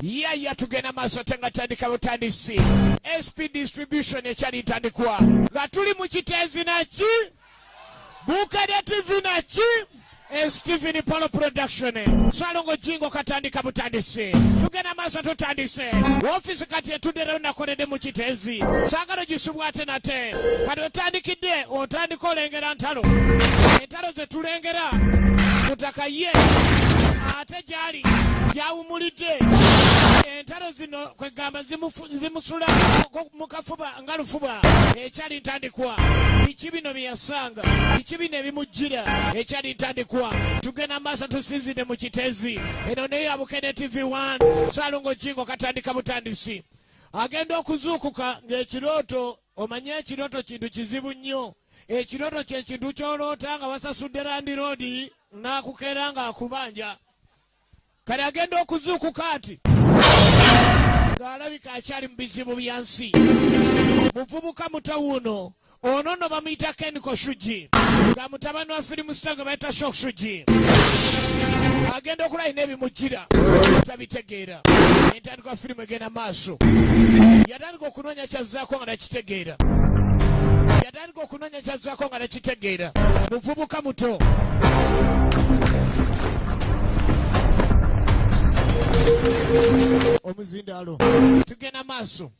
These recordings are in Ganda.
Yaya tugenda maaso ate nga tandika butandisi. SP distribution ekyali ntandikwa nga tuli mu Kiteezi naki Bukedde TV naki Stephen Polo Production. Salongo Jingo katandika butandisi. Tugenda maaso tutandise. Office kati etudde nakoledde mu Kiteezi. Saagala gisubwa ate nate. Kati otandikidde otandika olengera ntalo. Entalo ze tulengera mutaka ye ate gyali gyawumulidde. Entalo zino kwegamba zimusula mu kafuba nga lufuba. Ekyali ntandikwa. Biki bino bye yasanga? Biki bino ebimujjira? Ekyali ntandikwa. Tugenda maaso tusinzidde mu Kiteezi. Eno nayo ya Bukedde TV 1. Salongo Jingo katandika butandisi. Agenda okuzuukuka ng'ekirooto, omanye ekirooto kintu kizibu nnyo. Ekirooto kye kintu ky'oloota nga wasasudde landiroodi n'akukeera ng'akubanja. Kale agenda okuzuukuka ati ng'alabika akyali mu bizibu bya nsi. Muvubuka muto wuuno, ono nno bamuyita Ken Koshuji, nga mutabani wa firimu star gwe bayita Shok Shuji. Agenda okulaba n'ebimujjira tabitegeera. Entandikwa firimu egenda maaso. Yatandika okunoonya kyazzaako nga nakitegeera. Yatandika okunoonya kyazzaako nga nakitegeera. Muvubuka muto. Omuzindaalo. Tugenda maaso.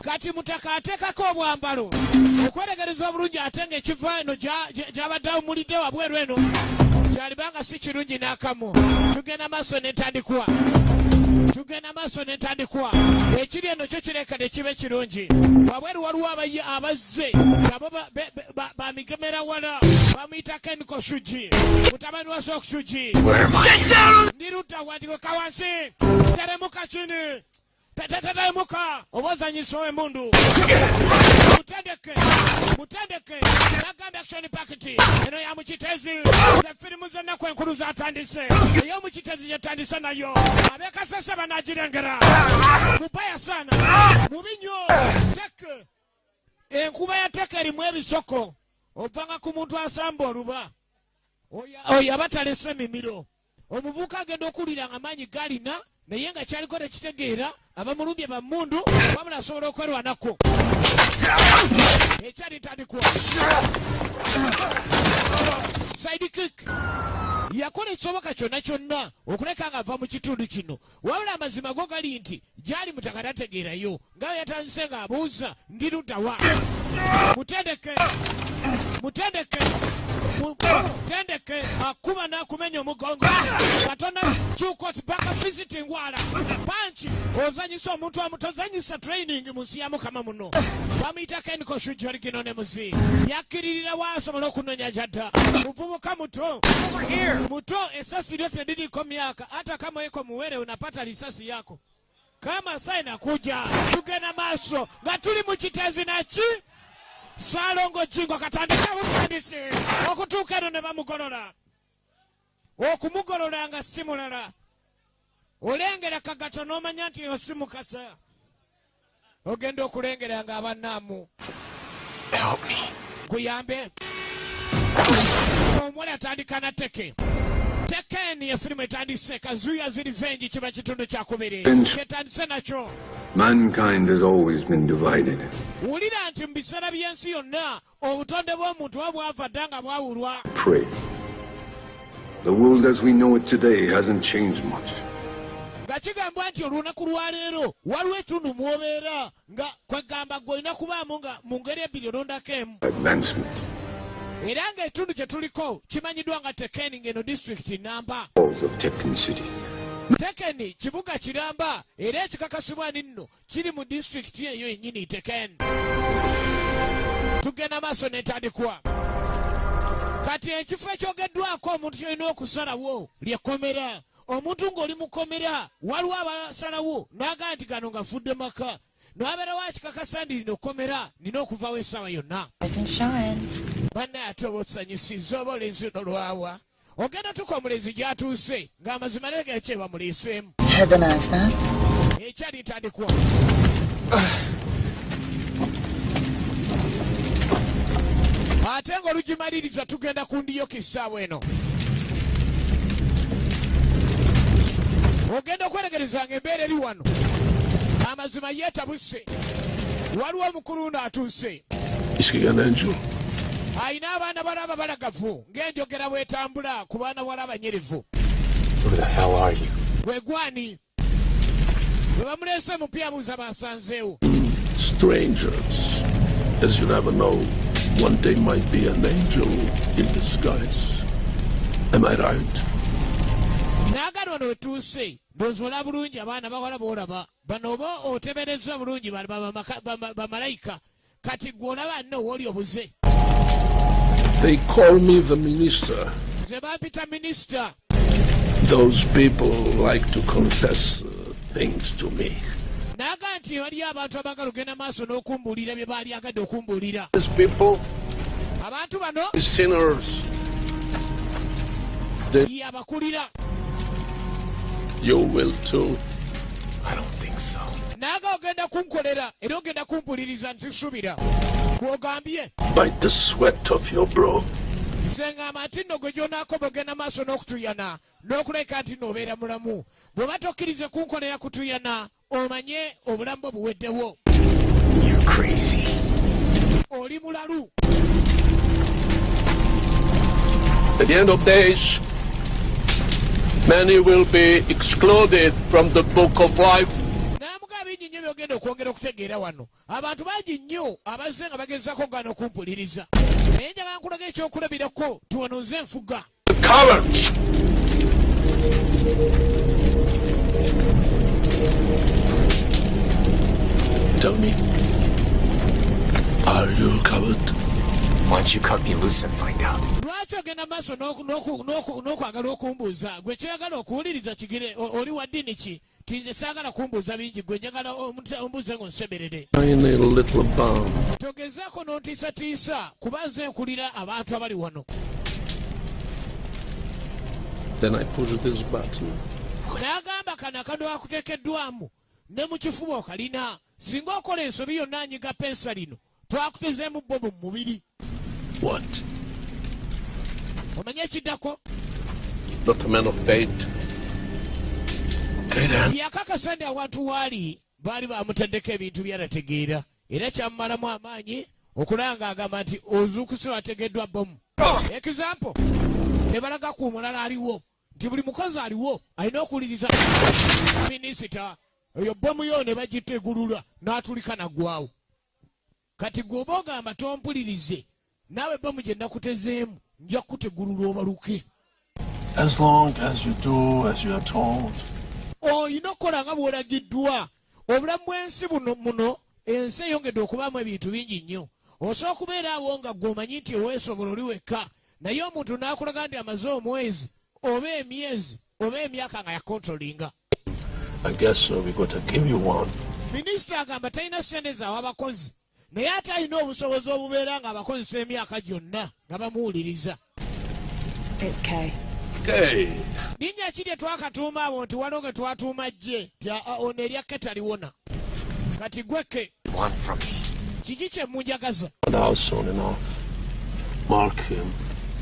Kati mutaka ateekako obwambalo okweregereza obulungi ate ng'ekiva eno gy'abadde awummulidde wabweru eno kyalibanga si kirungi n'akamu. Tugenda maaso n'entandikwa. Tugenda maaso n'entandikwa. Ekiri eno kyo kireka tekibe kirungi. Wabweru waliwo abazze nabo bamigemera wala. Bamuyita Ken Koshuji, mutabani wa Shok Shuji. Ndi ludda wandikoka wansi. Teremuka chini. Tetetemuka oba ozanyisa emmundu. Mutendeke, mutendeke. Nagambye action packed. Eno ya mu Kiteezi. Firimu z'ennaku enkulu zatandise. Ey'omu Kiteezi gyetandise nayo. Ab'e Kasese banaagirengera. Mubaya sana. Mubi nnyo. Teke. Enkuba ya teke erimu ebisoko. Ovanga ku muntu asamba oluba. Oyo aba talese mimiro. Omuvubuka agenda okuwulira nga maanyi galina naye nga kyaliko tekitegeera, abamulumbye bammundu wabula asobola okwerwanako. Ekyali ntandikwa. Side kick. Yakola ekisoboka kyonna kyonna okuleka ng'ava mu kitundu kino. Wabula amazima go gali nti gyali mutaka tategeerayo. Nga bwe yatandise ng'abuuza ndi ludda wa. Mutendeke, mutendeke, mutendeke, akuba n'akumenya omugongo. Katona kyuka oti baka visiting wala. Panchi ozanyisa omuntu amutozanyisa training mu nsi ya Mukama muno. Bamuyita Ken Koshuji original ne muzi. Yakkiririra wa asobola okunoonya gy'adda. Muvubuka muto. Muto esasi lyo teririko myaka. Hata kama iko muwere unapata risasi yako. Kama saa inakuja tugenda maaso nga tuli mu Kiteezi naki Salongo Jingo katandika butandisi okutuuka eno ne bamugolola. Okumugolola nga si mulala. Olengera kagato n'omanya nti oyo si mukasa. Ogenda okulengera nga abannaamu. Help me. Nkuyambe. Omuwala atandika na teke. Tekeni ye firimu etandise Kazuya's Revenge kiba kitundu kya kubiri. Kyetandise nakyo. Mankind has always been divided. Wulira nti mu biseera by'ensi yonna obutonde bw'omuntu oba bwava dda nga bwawulwa. Pray. The world as we know it today hasn't changed much. Nga kigambwa nti olunaku lwa leero waliwo ettundu mw'obeera nga kwegamba gwe olina kubaamu nga mu ngeri ebbiri olondako emu. Advancement. Era ng'ekitundu kye tuliko kimanyiddwa nga Tekeni, ng'eno disitulikiti nnamba. Walls of Tekken City. Tekeni kibuga kiramba era ekikakasibwa ni nno kiri mu disitulikiti eyo yennyini Tekeni. Tugenda maaso n'entandikwa. Kati ekifo ekyogeddwako omuntu ky'olina okusalawo ly'ekkomera. Omuntu ng'oli mu kkomera waliwo abasalawo n'agamba nti gano ngafudde maka. N'abeerawo akikakasa nti lino kkomera nina okuvawo essaawa yonna. Bannaye ate oba otusanyusizza oba olenzi luno lwawa. Ogenda tuka omulenzi gy'atuuse ng'amazima naye kye bamuleeseemu. Ekyali ntandikwa. Ate ng'olugimaliriza tugenda ku ndiyoka essaawa eno. Agenda okweregereza ng'embeera eri wano. Amazima yeetabuse. Waliwo omukulu n'atuuse. Is he an angel? Ayina abaana bala ababalagavu ng'enjogera bw'etambula ku baana bwala abanyirivu. Who the hell are you? Gwe gwani? Bwe bamuleese mupya abuuza basanzeewo. Strangers, as you never know, one day might be an angel in disguise. Am I right? Naagala wano wetuuse ndowooza bulungi abaana bawala b'olaba bano oba oteberezza bulungi bamalayika kati gwe olaba nno wooli obuze. They call me the minister. Nze bampita minisita. Those people like to confess things to me. Naga nti waliyo abantu abaagala ogenda maaso n'okumbuulira bye baali agadde okumbuulira. These people, abantu bano sinners, ye abakulira. You will too. I don't think so. Naga ogenda kunkolera era ogenda kumpuliriza nzisuubira. Gw'ogambye. By the sweat of your brow. Nze ngamba nti nno gwe gy'onaakoba ogenda maaso n'okutuyana n'okuleka nti nno obeera mulamu. Bw'oba tokkirize kunkolera kutuyana omanye obulamu bwo buweddewo. You're crazy. Oli mulalu. At the end of days, many will be excluded from the book of life. N'amugamba bingi nnyo by'ogenda okwongera okutegeera wano. Abantu bangi nnyo abazze nga bagezaako gaana okumpuliriza. Naye njagala nkulaga ekyokulabirako nti wano nze nfuga. The cowards! Tell me, are you a coward? Why don't you cut me loose and find out? Lwaki ogenda maaso n'okwagala okumbuuza? Gwe kyoyagala okuwuliriza kigire oli wa ddiini ki? Ti nze saagala kumbuuza bingi gwe njagala ombuuze ng'onsemerere. Tiny little bomb. Togezaako n'ontiisatiisa kuba nze nkulira abantu abali wano. Then I push this button. N'agamba kano akado akuteekeddwamu ne mu kifuba okalina. Singa okola ensobi yonna anyiga pensa lino twakutezeemu bbomu mu mubiri. What? Omanye ekiddako? Not a man of faith. Okay then. Yakakasa nti awantu waali baali bamutaddeko ebintu by'atategeera era kyamumalamu amaanyi okulanga agamba nti ozuukuse wategeddwa bbomu. Example, ne balaga ku mulala aliwo nti buli mukozi aliwo alina okuwuliriza minisita. Eyo bbomu yo ne bagitegulula n'atulika naggwawo. Kati gw'oba ogamba tompulirize naawe bbomu gye nakutezeemu nja kukutegulula obaluke. As long as you do as you are told. Olina okukola nga bw'olagiddwa. Obulamu bw'ensi buno muno ensi eyongedde okubaamu ebintu bingi nnyo. Osobola okubeera awo nga gw'omanyi nti weesobola oli wekka naye omuntu n'akulaga nti amaze omwezi oba emyezi oba emyaka nga yakontrolinga. I guess we got to give you one. Minisita agamba talina ssente zaawa abakozi naye ate alina obusobozi obubeera nga abakozesa emyaka gyonna nga bamuwuliriza. It's K. K. Linnya ki lye twakatuuma abo nti waliwo ge twatuuma jje nti ono erya K taliwona. Kati gwe K. Want from me. Kiki kye munjagaza? Now soon enough. Mark him.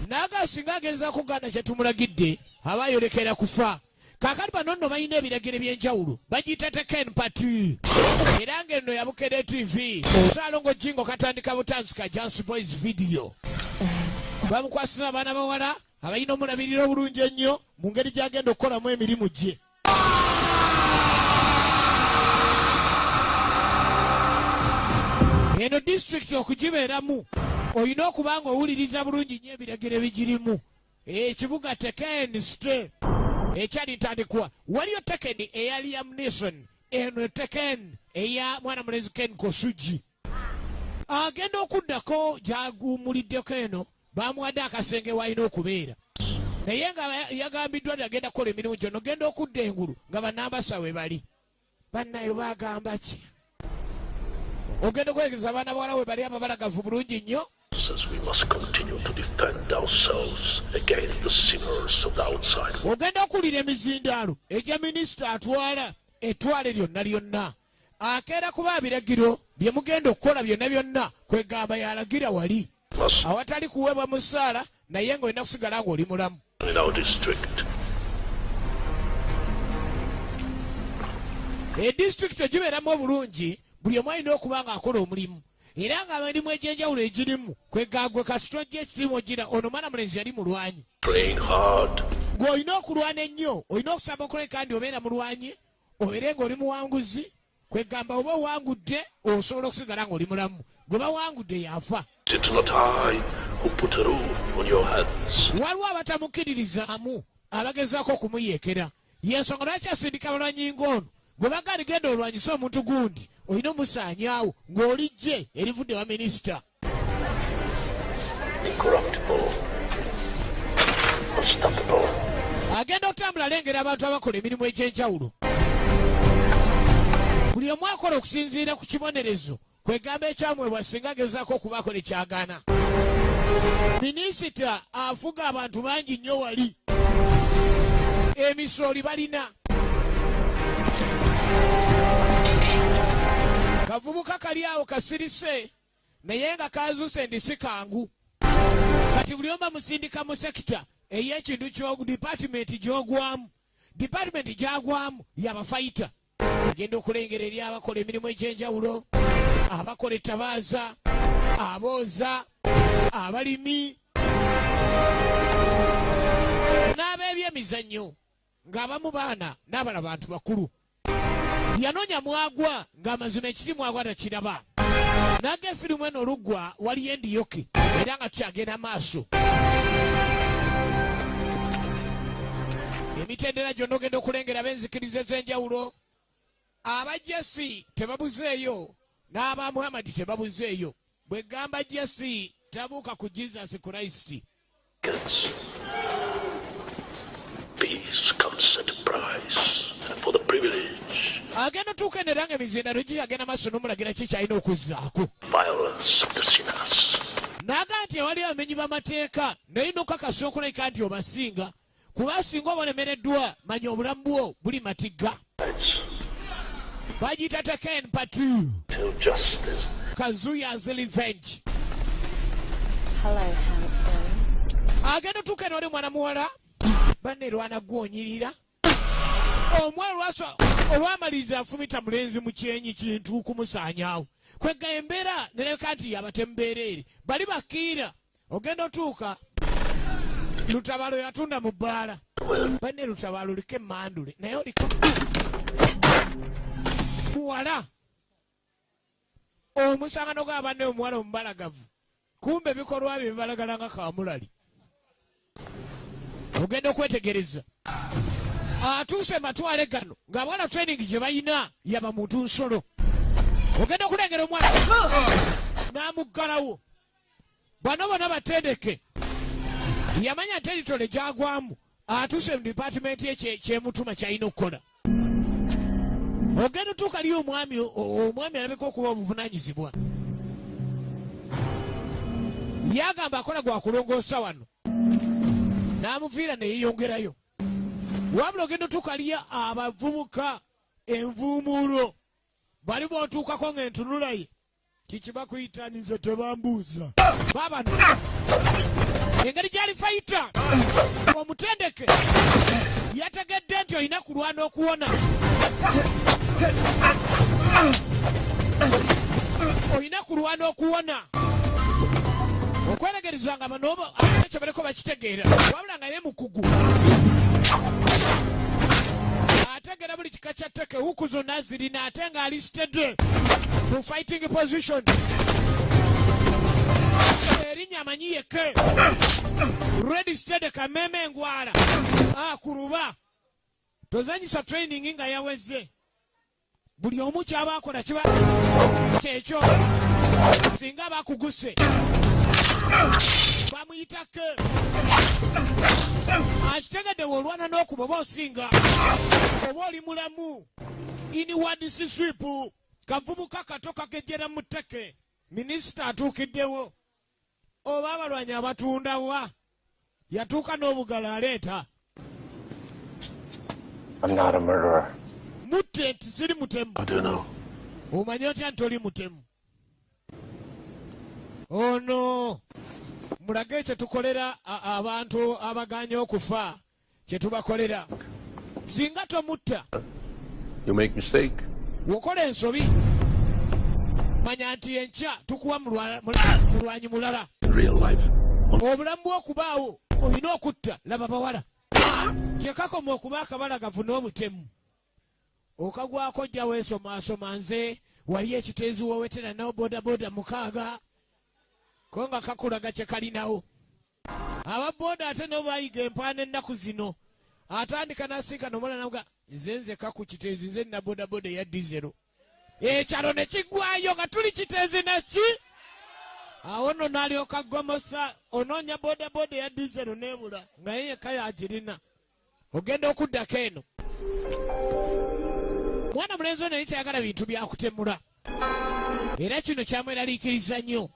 Naga singa agezaako kugaana kye tumulagidde aba ayolekera kufa. Kaakati bano nno balina ebiragiro eby'enjawulo bagiyita Tekken Party era ng'enno Yabukedde TV. Ssaalongo Jingo katandika butanzika Jansi Boys video. Bamukwasiza abaana bawala abalina omulabirira obulungi ennyo mu ngeri gy'agenda okukolamu emirimu gye. Eno disitulikiti okugibeeramu olina okuba ng'owuliriza bulungi nnyo ebiragiro ebigirimu. Ekibuga Tekken City ekyali ntandikwa. Waliyo Tekken eya Liam Neeson, eno Tekken eya mwana mulezi Ken Kosugi. Agenda okuddako gy'agumuliddeko eno bamuwadde akasenge w'alina okubeera. Naye nga yagambiddwa nti agenda kukola emirimu gyonna, ogenda okudda engulu nga bannambasa we bali. Bannayo bagamba ki? Ogenda okwegereza abaana bawala we bali ababalagavu bulungi nnyo. Says we must continue to defend ourselves against the sinners of the outside world. Ogenda okuwulira emizindaalo egya minisita atwala ettwale lyonna lyonna. Akeera kuba ebiragiro bye mugenda okukola byonna byonna kwegamba yalagira wali. Awatali kuweebwa musaala naye ng'olina kusigala ng'oli mulamu. In our district. Edisitulikiti egibeeramu obulungi buli omu alina okuba ng'akola omulimu era nga emirimu egy'enjawulo egirimu kwegagwe kasita ojja ekitimu ogira ono mwana mulenzi yali mulwanyi. Train hard. Ng'olina okulwana ennyo, olina okusaba okuleka nti obeera mulwanyi, obeere ng'oli muwanguzi, kwegamba oba owangudde osobola okusigala ng'oli mulamu. Gwe bawangudde yafa. It's not I who put a roof on your heads. Waliwo abatamukkiririzaamu abagezaako okumuyeekera. Yensonga lwaki asindika abalwanyi ng'ono gwe bagaali genda olwanyise omuntu gundi olina omusaanyaawo ng'oli jje erivudde wa minisita. Incorruptible. Unstoppable. Agenda okutambula alengera abantu abakola emirimu egy'enjawulo. Buli omu akola okusinziira ku kibonerezo kwegamba ekyamwebwa singa agezaako okubaako ne kyagaana. Minisita afuga abantu bangi nnyo wali. Emisooli balina. Kavubuka kali awo kasirise naye nga kazuuse ndi si kangu. Kati buli omu bamusindika mu sekita ey'ekintu ky'ogu dipaatimenti gy'ogwamu. Dipaatimenti gy'agwamu y'abafayita. Agenda okulengera eri abakola emirimu egy'enjawulo, abakola ettabaaza, abooza, abalimi n'ab'ebyemizannyo ng'abamu baana n'abala bantu bakulu. Yanoonya mwagwa ng'amazima ekiri mwagwa takiraba. Naga efirimu eno oluggwa waliyo endiyoke era nga tukyagenda maaso. Emitendera gyonna ogenda okulengera ab'enzikiriza ez'enjawulo. Aba Jesse tebabuzeeyo n'aba Muhammad tebabuzeeyo. Bwe gamba Jesse tabuuka ku Jesus Christ. Peace comes at a price, and for the privilege. Agenda otuuka eno era ng'emizindalo giyagenda maaso n'omulagira ki ky'alina okuzzaako. Violence of the sinners. N'aga nti ewali abamenyi b'amateeka naye n'okakasa okulabika nti obasinga. Kuba singa oba olemereddwa manya obulamu bwo buli matigga. Bagiyita Tekken Part 2. Till justice. Kazuya's Revenge. Hello, handsome. Agenda otuuka eno oli mwana muwala banne lwana gwonyirira. Omuwala olwamaliriza afumita mulenzi mu kyenyi kintu kumusaanyaawo. Kwegga embeera nereka nti yabatembeereere. Bali bakiira. Ogenda otuuka Lutabalo yatunda mu bbaala. Banne Lutabalo oliko emmandule naye oliko muwala. Omusangano gwa banne omuwala omubalagavu. Kumbe ebikolwa bye bibalagala nga kaamulali. Ogenda okwetegereza. Atuuse matwale gano ng'abawala training gye balina yaba muntu nsolo. Ogenda okulengera omwana n'amuggalawo. Bano bonna batendeke. Yamanya territory gy'agwamu atuuse mu department ye kyemutuma ky'alina okukola. Ogenda otuuka liyo omwami omwami alabika okuba obuvunaanyizibwa. Yagamba akola gwa kulongoosa wano. N'amuviira ne yeeyongerayo. Wabula ogenda otuuka liyo abavubuka envuumuulo. Bali bw'otuukako ng'entunula ye. Kiki bakuyitaniza tebambuuza. Baabano. Engeri gy'ali fayita omutendeke yategedde nti olina kulwana okuwona. Olina kulwana okuwona. Okweregereza nga bano ekyo baliko bakitegeera wabula nga ye mukugu. Ategera buli kika kya tteke huku zonna zirina ate ng'ali steady mu fighting position. Erinnya amanyi yeke. Ready steady kameme engwala. Akuluba. Tozanyisa training nga yaweze. Buli omu ky'aba akola kiba kyekyo. Singa bakuguse. Bamuyitako. Akitegedde bw'olwana n'okuba oba osinga. Oba oli mulamu. Inward sweep. Kavubuka kato kagejjera mu tteke. Minisita atuukiddewo. Oba abalwanyi abatunda wa? Yatuuka n'obugalo aleeta. I'm not a murderer. Mutte nti siri mutemu. I don't know. Omanyi otya nti oli mutemu? Ono mulage kye tukolera abantu abagaanye okufa kye tubakolera. Singa tomutta You make mistake. Wokola ensobi, manya nti enkya tukuwa mulwanyi mulala. In real life. Obulamu bw'okubaawo olina okutta. Laba bawala kyekakoma okuba akabalagavu n'obutemu okagwako jja weesomaasoma. Nze wali ekiteezi wowetera nawo bodaboda 6 ko nga kakulaga kye kalinawo. Ababoda ate nabo bayiga empaana ennaku zino, atandika n'asiika nomala namuga nze nzeka ku kiteezi, nze nina bodaboda eya dizero. Ekyalo ne kiggwayo nga tuli kiteezi naki. Awo nno n'alyoka gomosa onoonya bodaboda eya dizero n'ebula nga ye yekka yagirina. Ogenda okuddako eno mwana mulenzi ono yali tayagala bintu byakutemula, era kino kyamweraliikiriza nnyo.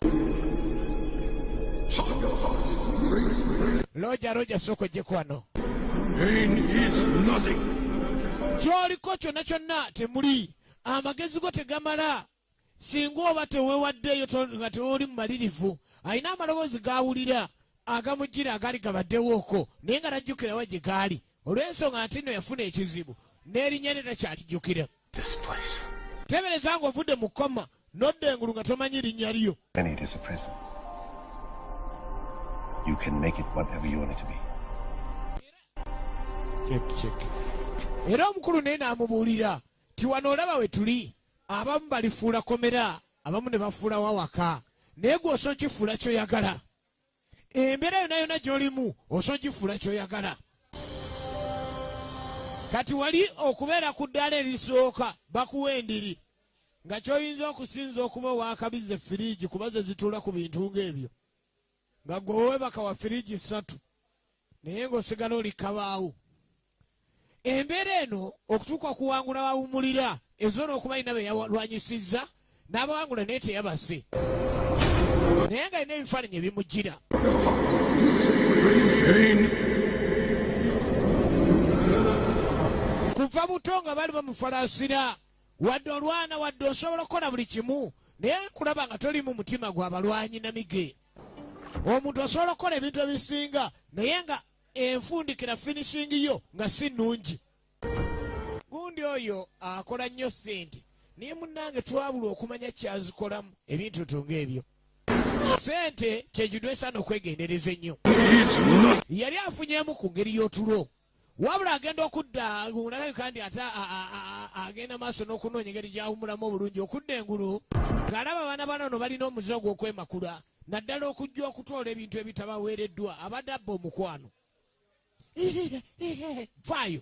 Roja roja sooka ojjeko wano. Pain is nothing. Ky'oliko kyonna kyonna temuli, amagezi go tegamala. Singa oba teweewaddeeyo nga tewoli mumalirivu. Alina amaloboozi g'awulira agamujjira agaali gabaddewo okwo, naye nga tajjukira wa gye gaali olw'ensonga nti nno yafuna ekizibu n'erinnya lye takyalijjukira. This place. Teebereza ng'ovudde mu kkoma n'odda engulu nga tomanyi linnya lyo. And it is a prison. You can make it whatever you want it to be. Check, check. Era omukulu naye n'amubuulira ti wano olaba we tuli, abamu balifuula komera, abamu ne bafuula wawaka, naye gwe osobola okifuula ky'oyagala. Embeera yonna yonna gy'olimu osobola ogifuula ky'oyagala. Kati wali okubeera ku ddaala erisooka bakuwa endiri nga ky'oyinza okusinza okuba owakabize firiigi kuba ze zituula ku bintu ng'ebyo, nga gwe weebaka wa firiigi 3 naye ng'osigala oli kabaawo. Embeera eno okutuuka okuwangula wawumulira ezoona okuba alina be yalwanyisizza n'abawangula naye teyabase, naye nga alina ebifaananyi ebimujjira. Kuva buto nga bali bamufalaasira, wadde olwana wadde osobola okukola buli kimu, naye nkulaba nga toli mu mutima gw'abalwanyi na mige. Omuntu osobola okukola ebintu ebisinga naye nga enfundikira finishing yo nga si nnungi. Gundi oyo akola nnyo ssente, naye munnange twabulwa okumanya kyazikolamu ebintu ng'ebyo. Ssente kyekidwesa n'okwegendereza ennyo. Yali afunyeemu ku ngeri y'otulo, wabula agenda okudda kandi ate agenda maaso n'okunoonya engeri gy'awummulamu obulungi. Okudda engulu ng'alaba abaana bano balina omuze ogw'okwemakula, naddala okujja okutoola ebintu ebitabaweereddwa. Abadde abba omukwano. Vaayo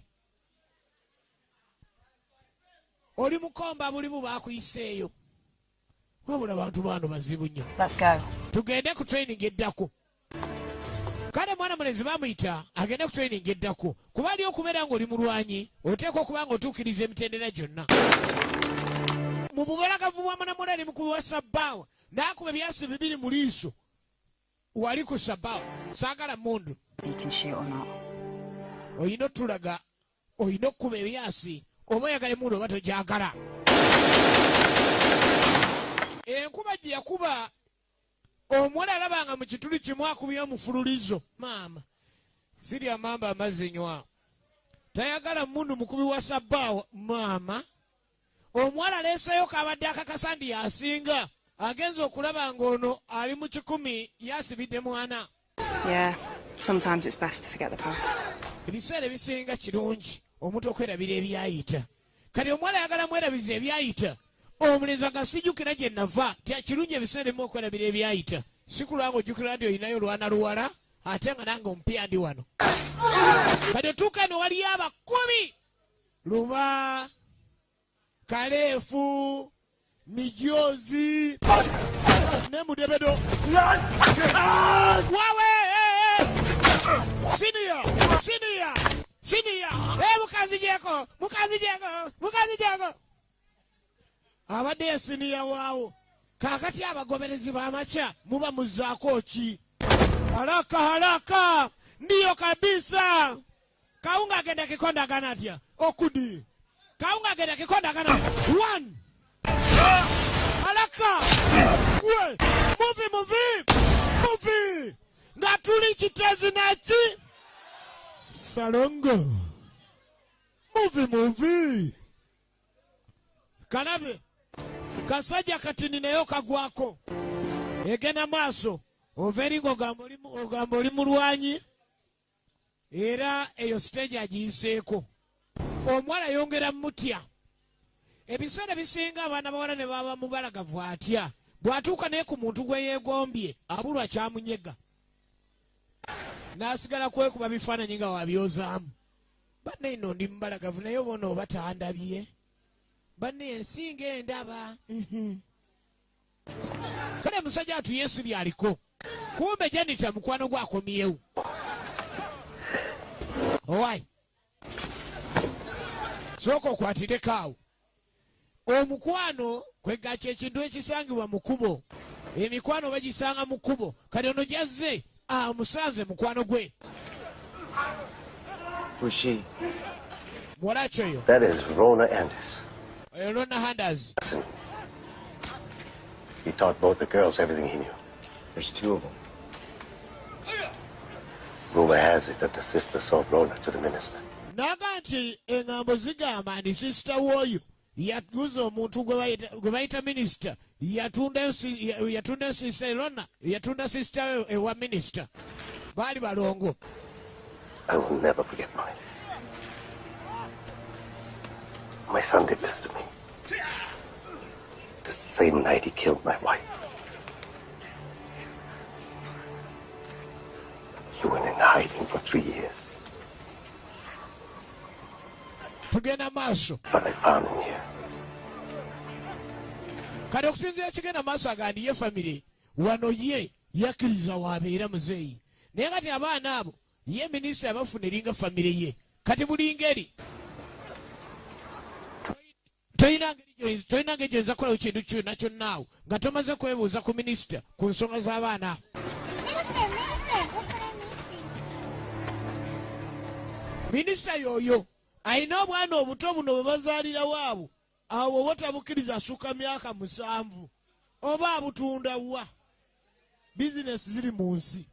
oli mukomba bulimu baakuyiseeyo. Wabula bantu bano bazibu nnyo. Let's go. Tugende ku training eddako. Kale mwana mulenzi bamuyita agende ku training eddako, kuba ali okubeera ng'oli mulwanyi oteekwa okuba ng'otuukiriza emitendera gyonna. Mu bubalagavu bwa mwanamula ali mu kuwa sabbaawa n'akuba ebyasi 2 mu liiso. Wali ku sabbaawa saagala mmundu. You can shoot or not. Olina otulaga, olina okukuba ebyasi oba oyagala emmundu oba togyagala. Enkuba gye yakuba omuwala alaba nga mu kituli kimu akubye omufululizo. Maama sirya mamba amazzi nywa. Tayagala mmundu mukubi wa sabbaawa. Maama omuwala aleeseeyo k'abadde akakasa nti y'asinga, agenze okulaba ng'ono ali mu 100 yasibidde mwana. Yeah, sometimes it's best to forget the past. Ebiseera ebisinga kirungi omuntu okwerabira ebyayita. Kati omuwala ayagala mwerabiza ebyayita, omulenzi agasijjukira gye nava. Tya kirungi ebiseera ebimu okwerabira ebyayita, si kulwa ng'ojjukira nti olinayo olwana luwala ate nga nange omupya ndi wano. Kati otuuka eno waliyo abakubi luba kaleefu mijozi ne mudebedo. Wawe senior senior senior mukazi jeko mukazi jeko mukazi jeko abadde senior waawo. Kaakati abagoberezi b'amakya muba muzzaako ki? Haraka haraka ndiyo kabisa. Kawunga agenda kikonda agana atya? Okudi kawunga agenda kikonda agana 1 haraka we muvi muvi muvi nga tuli kitezi naki salongo muvi muvi. Kalabe kasajja katini nayo kagwako. Egenda maaso ova eri ng'ogamba oli mulwanyi, era eyo siteegi agiyiseeko. Omuwala yongera mutya. Ebiseera bisinga abaana bawala ne baba mubalagavu atya, bw'atuuka naye ku muntu gwe yeegombye abulwa kyamunyega, n'asigala kwekuba bifaananyi nga wabyozaamu. Banne nno ndi mubalagavu naye bona oba tandabye, banne ensinga endaba. Kale musajja atuyesibye aliko, kumbe Janita mukwano gwe akomyewo. Owai sooka okwatireko awo. Omukwano kwegakya ekintu ekisangibwa mu kkubo, emikwano bagisanga mu kkubo. Kati ono gyazze amusanze mukwano gwe. Who's she? Muwala ki oyo? That is Rona Anders. Oyo Rona Anders. Listen. He taught both the girls everything he knew. There's two of them. Rumor has it that the sister sold Rona to the minister. Naga nti engambo zigamba nti sister w'oyo yaguza omuntu gwe bayita minisita, yatunda sister Rona, yatunda sister we ewa minisita. Baali balongo. I will never forget mine. My son did this to me. The same night he killed my wife. He went in hiding for 3 years. Tugenda maaso. But I found him here. Kati okusinziira kigenda maaso agandi ye famire wano ye yakkiriza waabeera muzeeyi, naye kati abaana abo ye minisita abafuna eringa famire ye. Kati buli ngeri tolina ngeri gy'oyinza kukolawo kintu kyonna kyonna awo nga tomaze kwebuuza ku minisita ku nsonga z'abaana abo. Minisita y'oyo alina obwana obuto buno bwe bazaalirawo abo, awo oba tabukkiriza asukka myaka 7, oba abutunda wa? Bizinesi ziri mu nsi.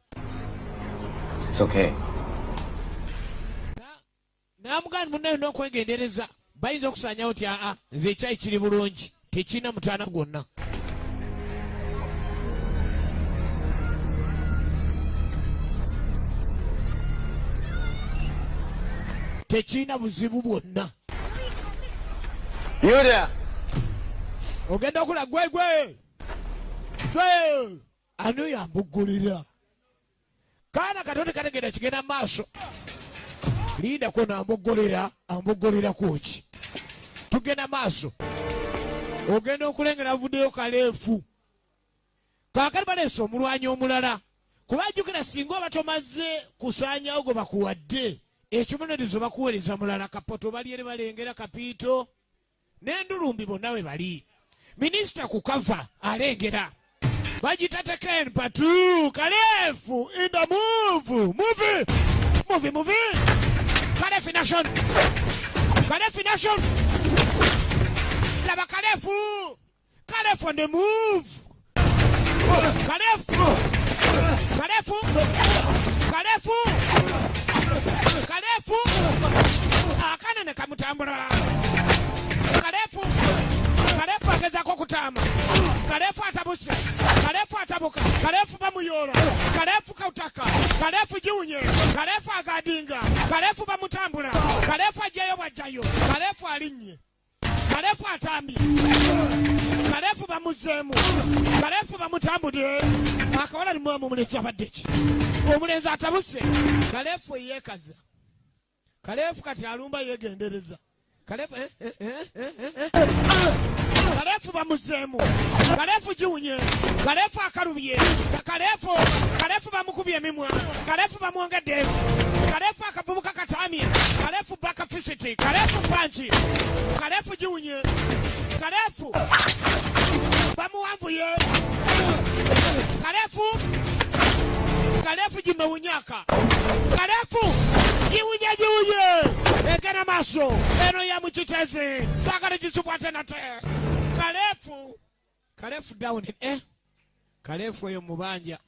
It's okay. N'amugamba munnaye n'okwegendereza bayinza okusaanyawo nti aa nze ekyayi kiri bulungi tekirina mutaana gwonna. Tekirina buzibu bwonna. Yuda! Ogenda okula gwe gwe! Gwe! Ani oyo ambuggulira? Kaana katonde kategenda kigenda mu maaso. Lindako n'amboggolera, amboggolera ku ki? Tugenda maaso. Ogenda okulengera avuddeyo kaleefu. Kaakati baleese omulwanyi omulala. Kuba jjukira singa oba tomaze kusaanyawo gwe bakuwadde, ekibonerezo bakuweereza mulala. Kapoto bali eri balengera kapiito n'endulumbi bonna we bali. Minisita ku kava alengera. Bagita Tekken patu kaleefu in the move. Move! Move, move! Kalefu in action! Kalefu in action! Laba Kalefu! Kalefu on the move! Kalefu! Kalefu! Kalefu! Kalefu! Akana ne kamutambula! Kalefu! Kalefu agezaako okutaama. Kalefu atabuse. Kalefu atabuka. Kalefu bamuyoola. Kalefu kautaka. Kalefu jiwunye. Kalefu agadinga. Kalefu bamutambula. Kalefu ajjayo bwajjayo. Kalefu alinnye. Kalefu atambye. Kalefu bamuzzeemu. Kalefu bamutambudde. Akawala limwamu omulenzi abadde ki? Omulenzi atabuse. Kalefu yeekaza. Kalefu kati alumba yeegendereza. Kalefu Kalefu bamuzzeemu. Kalefu jiwunye. Kalefu akalubye. Kalefu Kalefu bamukubye emimwa. Kalefu bamwongedde. Kalefu akavubuka katamye. Kalefu bakafisiti. Kalefu panchi. Kalefu jiwunye. Kalefu bamuwanvuye. Kalefu Kalefu jimewunyaka. Kalefu jiwunye jiwunye. Egena maaso eno ya mukitezi saagala gisubwate nate. Kalefu Kalefu down Kalefu oyo mubanja.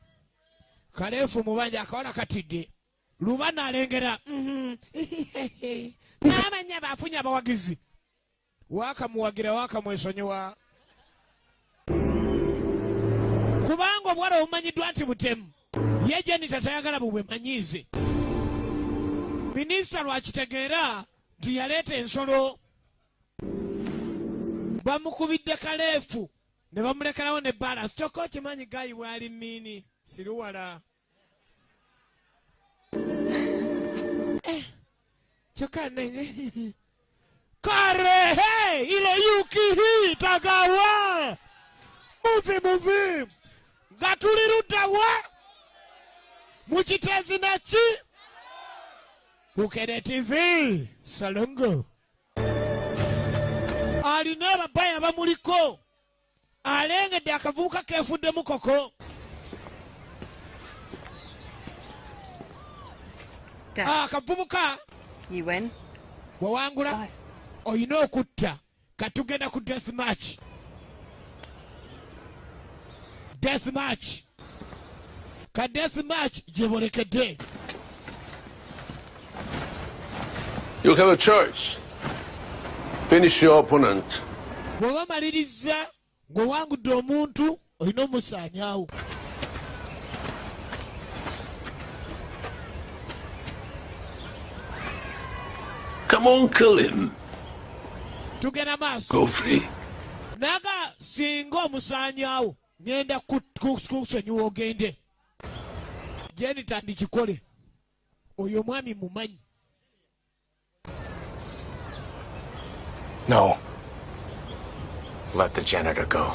Kalefu mubanja akawala katidde. Lubana alengera. N'amanya bafunye abawagizi. Wakamuwagira wakamwesonyiwa. Kubanga obwala obumanyiddwa nti butemu. Ye janitor tayagala bubwemanyiize. Minisita lwakitegeera nti yaleeta ensolo. Bamukubidde kaleefu ne bamulekerawo ne balance. Kyokka okimanyi gayi bw'ali mmiini siruwala. Kyokka karehe ile yuki tagawa muvi muvi nga tuli ludda wa mu Kiteezi naki Bukedde TV Salongo alina ababaya bamuliko alengedde akavubuka keefudde mukoko. Akavubuka You win. Wawangula oyina okutta. Katugenda ku death match. Death match. Ka death match gye bolekedde. You have a choice. Finish your opponent. Bw'oba maliriza ng'owangudde omuntu olina omusaanyaawo. Come on, kill him. Tugenda maaso. Go free. Naga singa omusaanyaawo ngenda kusonyiwa ogende. Janitor ndikikole. Oyo omwami mumanyi. No. Let the janitor go.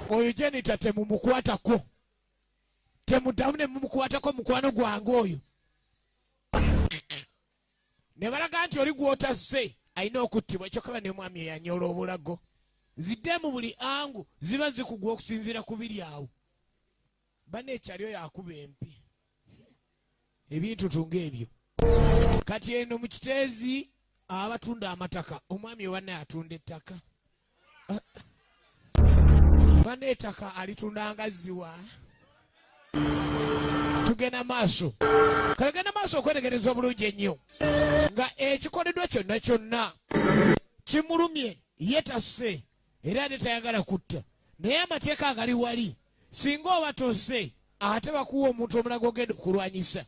Oyo janitor temumukwatako. Temuddamu ne mumukwatako mukwano gwange oyo. Ne balaga nti oli gw'otazze alina okuttibwa kyokka ne mwami eyanyola obulago. Ziddemu buli angu ziba zikugwa okusinziira ku biri awo. Banne ekyali oyo akuba empi. Ebintu tunga ebyo. Kati eno mu Kiteezi abatunda amataka omwami owanne atunda ettaka. Banne ettaka alitunda ziwa. Tugenda maaso. Kale maaso okwetegereza obulungi ennyo. Nga ekikoleddwa kyonna kyonna kimulumye ye tasse era ate tayagala kutta. Naye amateeka agali wali singa oba tosse ate bakuwa omuntu omulaga ogenda okulwanyisa.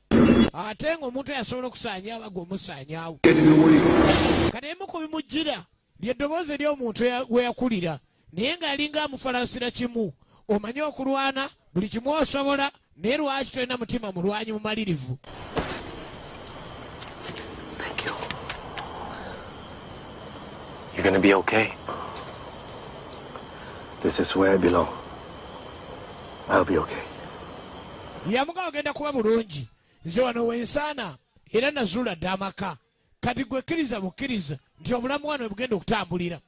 Ate ng'omuntu yasobola okusaanya abaga omusaanyaawo. Kati emu ku bimujjira ly'eddoboozi ery'omuntu we yakulira naye ng'alinga amufalaasira kimu. Omanyi okulwana buli kimu osobola naye lwaki tolina mutima mulwanyi mumalirivu. Thank you. You're gonna be okay. This is where I belong. I'll be okay. Yamuga ogenda kuba bulungi. Nze wano wensaana era nazuula dda amaka. Kati gwe kkiriza bukkiriza nti obulamu wano bugenda okutambulira.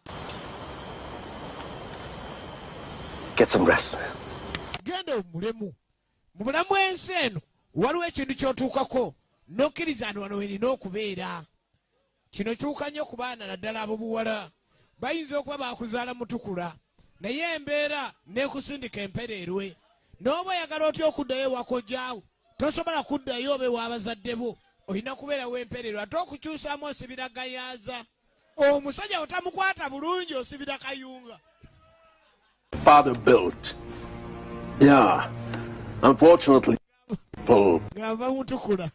Get some rest. Genda omulemu. Mu bulamu ensi eno waliwo ekintu ky'otuukako n'okkiriza nti wano wenina okubeera. Kino kituuka nnyo ku baana naddala ab'obuwala. Bayinza okuba baakuzaala mutukula naye embeera n'ekusindika empereerwe. N'oba oyagala otya okuddayo ewakojjaawo tosobola kuddayo obe w'abazadde bo. Olina kubeerawo empereerwe ate okukyusaamu osibira gayaaza. Omusajja otamukwata bulungi osibira kayunga. Father built. Yeah. Unfortunately, people. Ng'ava mutukula.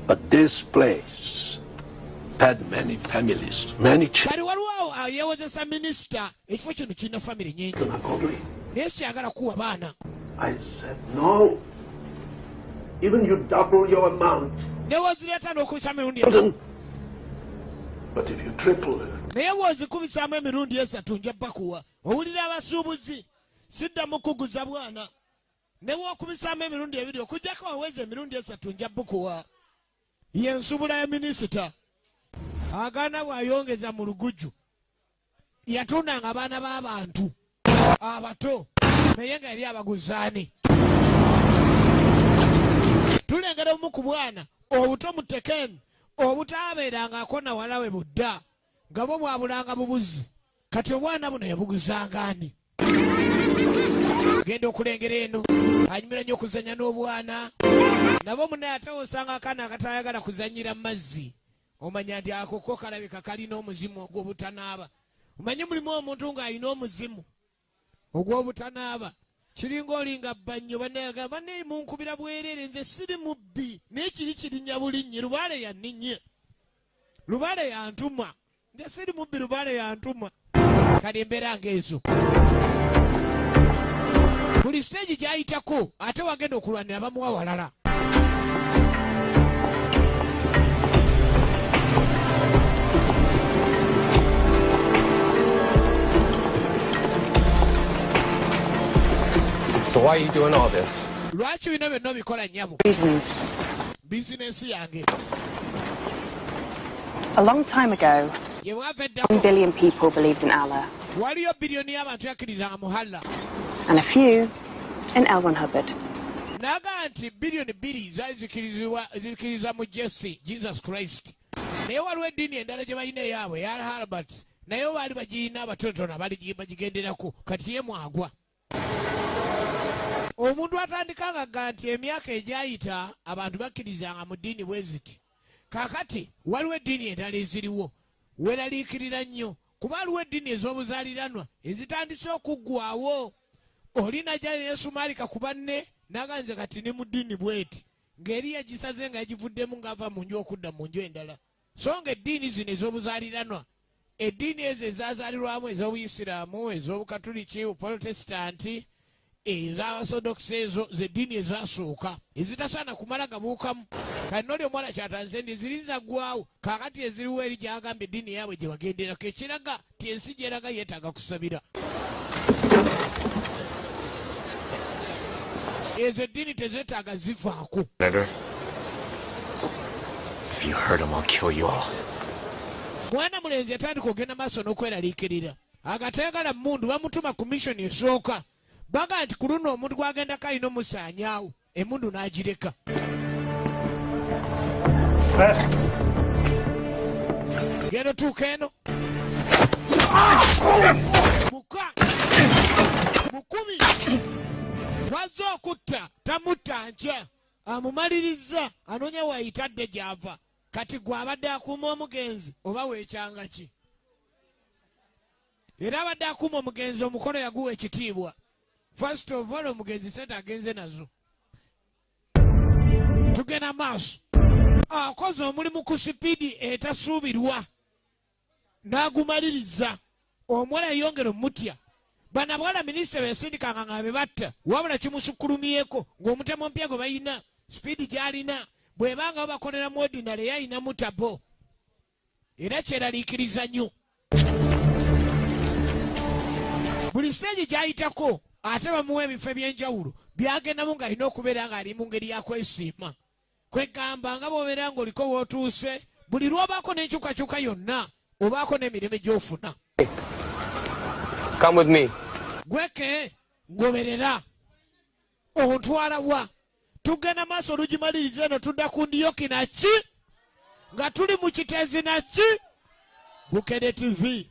But this place had many families, many children. Kati waliwo yeewozesa minisita ekifo kino kirina famire nnyingi. Naye siyagala kuwa baana. I said no. Even you double your amount. Ne w'ozireeta n'okubisaamu emirundi. But if you triple it. Naye w'ozikubisaamu emirundi esatu nja bakuwa. Owulira abasuubuzi siddamu kuguza bwana. Ne w'okubisaamu emirundi ebiri okuggyako waweza emirundi esatu nja bukuwa. Ye nsubula ya minisita. Agaana bw'ayongeza mu lugujju. Yatundanga abaana b'abantu abato naye nga yali abaguzaani. Tulengera omu ku bwana obuto mu Tekeni obutaabeerangako nawala we budda nga bwo bwabulanga bubuzi. Kati obwana buno yabuguzanga ani? Genda okulengera eno anyumira nnyo okuzannya n'obwana. Nabo munnaye ate osanga akaana akatayagala kuzannyira mu mazzi. Omanya nti ako ko kalabika kalina omuzimu ogw'obutanaaba. Omanyi mulimu omuntu ng'alina omuzimu ogw'obutanaaba. Kiringa olinga bannyo bannayagamba banne munkubira bwereere nze siri mubbi naye kiri kirinnya bulinnyi lubaale yanninnye. Lubaale yantuma. Nze siri mubbi lubaale yantuma. Kale embeera ng'ezo. Buli siteegi gy'ayitako ate wagenda okulwanira bamuwa walala. So why are you doing all this? Lwaki bino byonna obikola nnyabo? Reasons. Bizinensi yange. A long time ago, Gye bwava eddako 1 billion people believed in Allah, waliyo biliyoni y'abantu yakkirizanga mu Allah. and a few in L. Ron Hubbard. N'agamba nti 2 biliyoni zaali zikkiriza mu Jesse, Jesus Christ. Naye waliwo eddiini endala gye balina eyaabwe eya Harbert, naye baali bagiyina abatonotono abaali bagigenderako kati ye mwagwa. Omuntu atandika nga nti emyaka egyayita abantu bakkirizanga mu ddiini bwe ziti. Kaakati waliwo eddiini endala eziriwo weeraliikirira nnyo kuba waliwo eddiini ez'obuzaaliranwa ezitandise okuggwawo. Oli najja neesumaalika ku banne n'aga nze kati ne mu ddiini bw'eti ng'eri yagisaze nga yagivuddemu ng'ava mu nju okudda mu nju endala. So nga eddiini zino ez'obuzaaliranwa eddiini ezo ezazaalirwamu ez'obuyisiraamu ez'obukatuliki buprotesitanti ez'abasodokisi ezo zeddiini ezasooka ezitasaana kumala gabuukamu. Kati n'oli omuwala kyatanze nti ziri zaggwawo kaakati eziriwo eri gy'agamba eddiini yaabwe gye bagenderako ekiraga ti ensi gyeraga yeetaaga kusabira. Ezo eddiini tezeetaaga zivaako. Senator, if you hurt him, I'll kill you all. Mwana mulenzi yatandika ogenda maaso n'okweraliikirira agatayagala mmundu bamutuma ku mission esooka baga nti ku luno omuntu gwagendako alina omusaanyaawo emmundu n'agireka. Genda otuuka eno muka mukumi twazze okutta tamutta nkya amumaliriza anoonya waayitadde gy'ava. Kati gwe abadde akuuma omugenzi oba weekyanga ki? Era abadde akuuma omugenzi omukono yaguwa ekitiibwa. First of all omugenzi sente agenze nazo. Tugenda maaso. Akoze omulimu ku sipiidi etasuubirwa n'agumaliriza. Omuwala yeyongera omutya. Bano abawala minisita be yasindikanga nga be batta wabula kimusukkulumyeko ng'omutemu omupya gwe balina sipiidi gy'alina bw'ebanga babakolera mu ordinary yalina mutabo era kyeraliikiriza nnyo. Buli siteegi gy'ayitako ate bamuwa ebifo eby'enjawulo by'agendamu ng'alina okubeera ng'ali mu ngeri ya kwesiima. Kwegamba nga bw'obeera ng'oliko w'otuuse buli lw'obaako n'enkyukakyuka yonna obaako n'emirembe gy'ofuna. Come with me. Gweke ngoberera ontwala wa? Tugenda maaso olugimaliriza eno tudda ku ndiyoki naki nga tuli mu kiteezi naki Bukedde TV.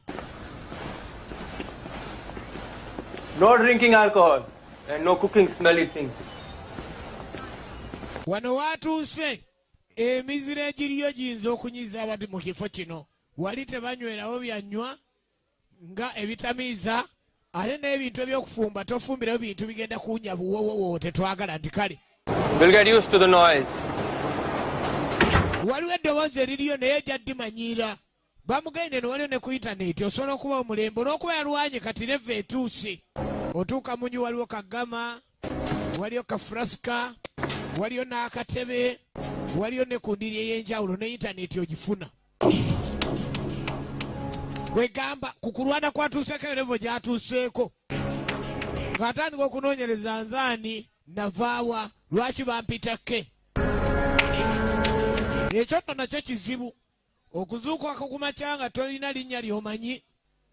No drinking alcohol and no cooking smelly things. Wano watuuse emiziro egiriyo giyinza okunyiza abantu mu kifo kino. Wali tebanywerawo byanywa nga ebitamiiza ate n'ebintu ebyokufumba tofumbirayo bintu bigenda kuwunya buwowowo tetwagala nti kale. We'll get used to the noise. Waliwo eddoboozi eririyo naye ejaddimanyiira bamugende no waliwo ne ku intaneti osobola okuba omulembe olw'okuba yalwanye kati level etuuse otuuka munyu waliwo kagama waliyo kafurasika waliyo n'akatebe waliyo ne ku ndiri ey'enjawulo ne intaneti ogifuna. Kwegamba ku kulwana kwatuuseeko level gy'atuuseeko ng'atandika okunoonyereza nzaani navaawa lwaki bampita ke ekyo nno nakyo kizibu okuzuukako ku makya nga tolina linnya ly'omanyi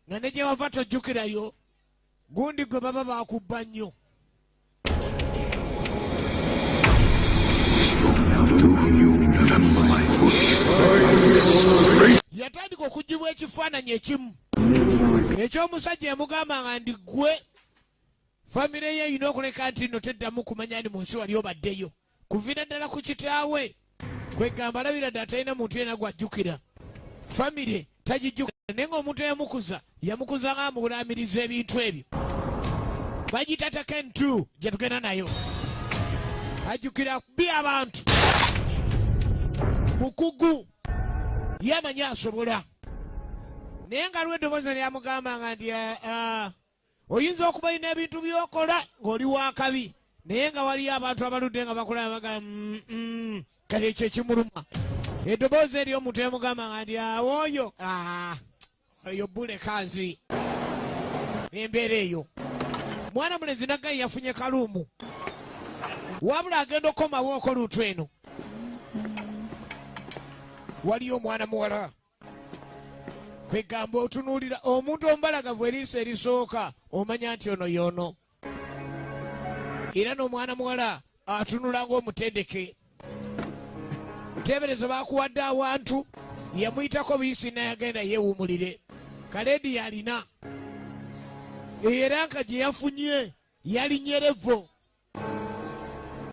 nga ne gye wava tojjukirayo gundi gwe baba baakubba nnyo. Do you remember my voice? Yatandika okugibwa ekifaananyi ekimu eky'omusajja yamugamba nga ndi ggwe famire ye erina okuleka nti nno teddamu kumanya ndi mu nsi wali obaddeyo kuviira ddala ku kitaawe. Kwegamba alabira ddala talina muntu yenna gw'ajjukira. Famire tagijjukira, naye ng'omuntu eyamukuza yamukuza nga amulaamiriza ebintu ebyo. Bagiyita Taken 2 gye tugenda nayo. Ajjukira kubi abantu. Mukugu ye amanyi asobola. Naye nga aliwo eddoboozi lyamugambanga nti oyinza okuba olina ebintu by'okola ng'oli wakabi, naye nga waliyo abantu abaludde nga bakola bagamba kale ekyo ekimuluma. Eddoboozi ery'omuntu yamugambanga nti oyo oyo bulekazi. Embeera eyo. Mwana mulenzi naggayi yafunye kaluumu. Wabula agenda okukomawo okoluutu eno. Waliyo omwana muwala. Kwegamba otunuulira omuntu omubalagavu eriiso erisooka omanya nti ono y'ono. Era n'omwana muwala atunula ng'omutendeke. Teebereza baakuwadde awantu yamuyitako buyisi n'ayagenda yeewuumulire. Kaleedi yalina. Era nka gye yafunye yali nyerevo.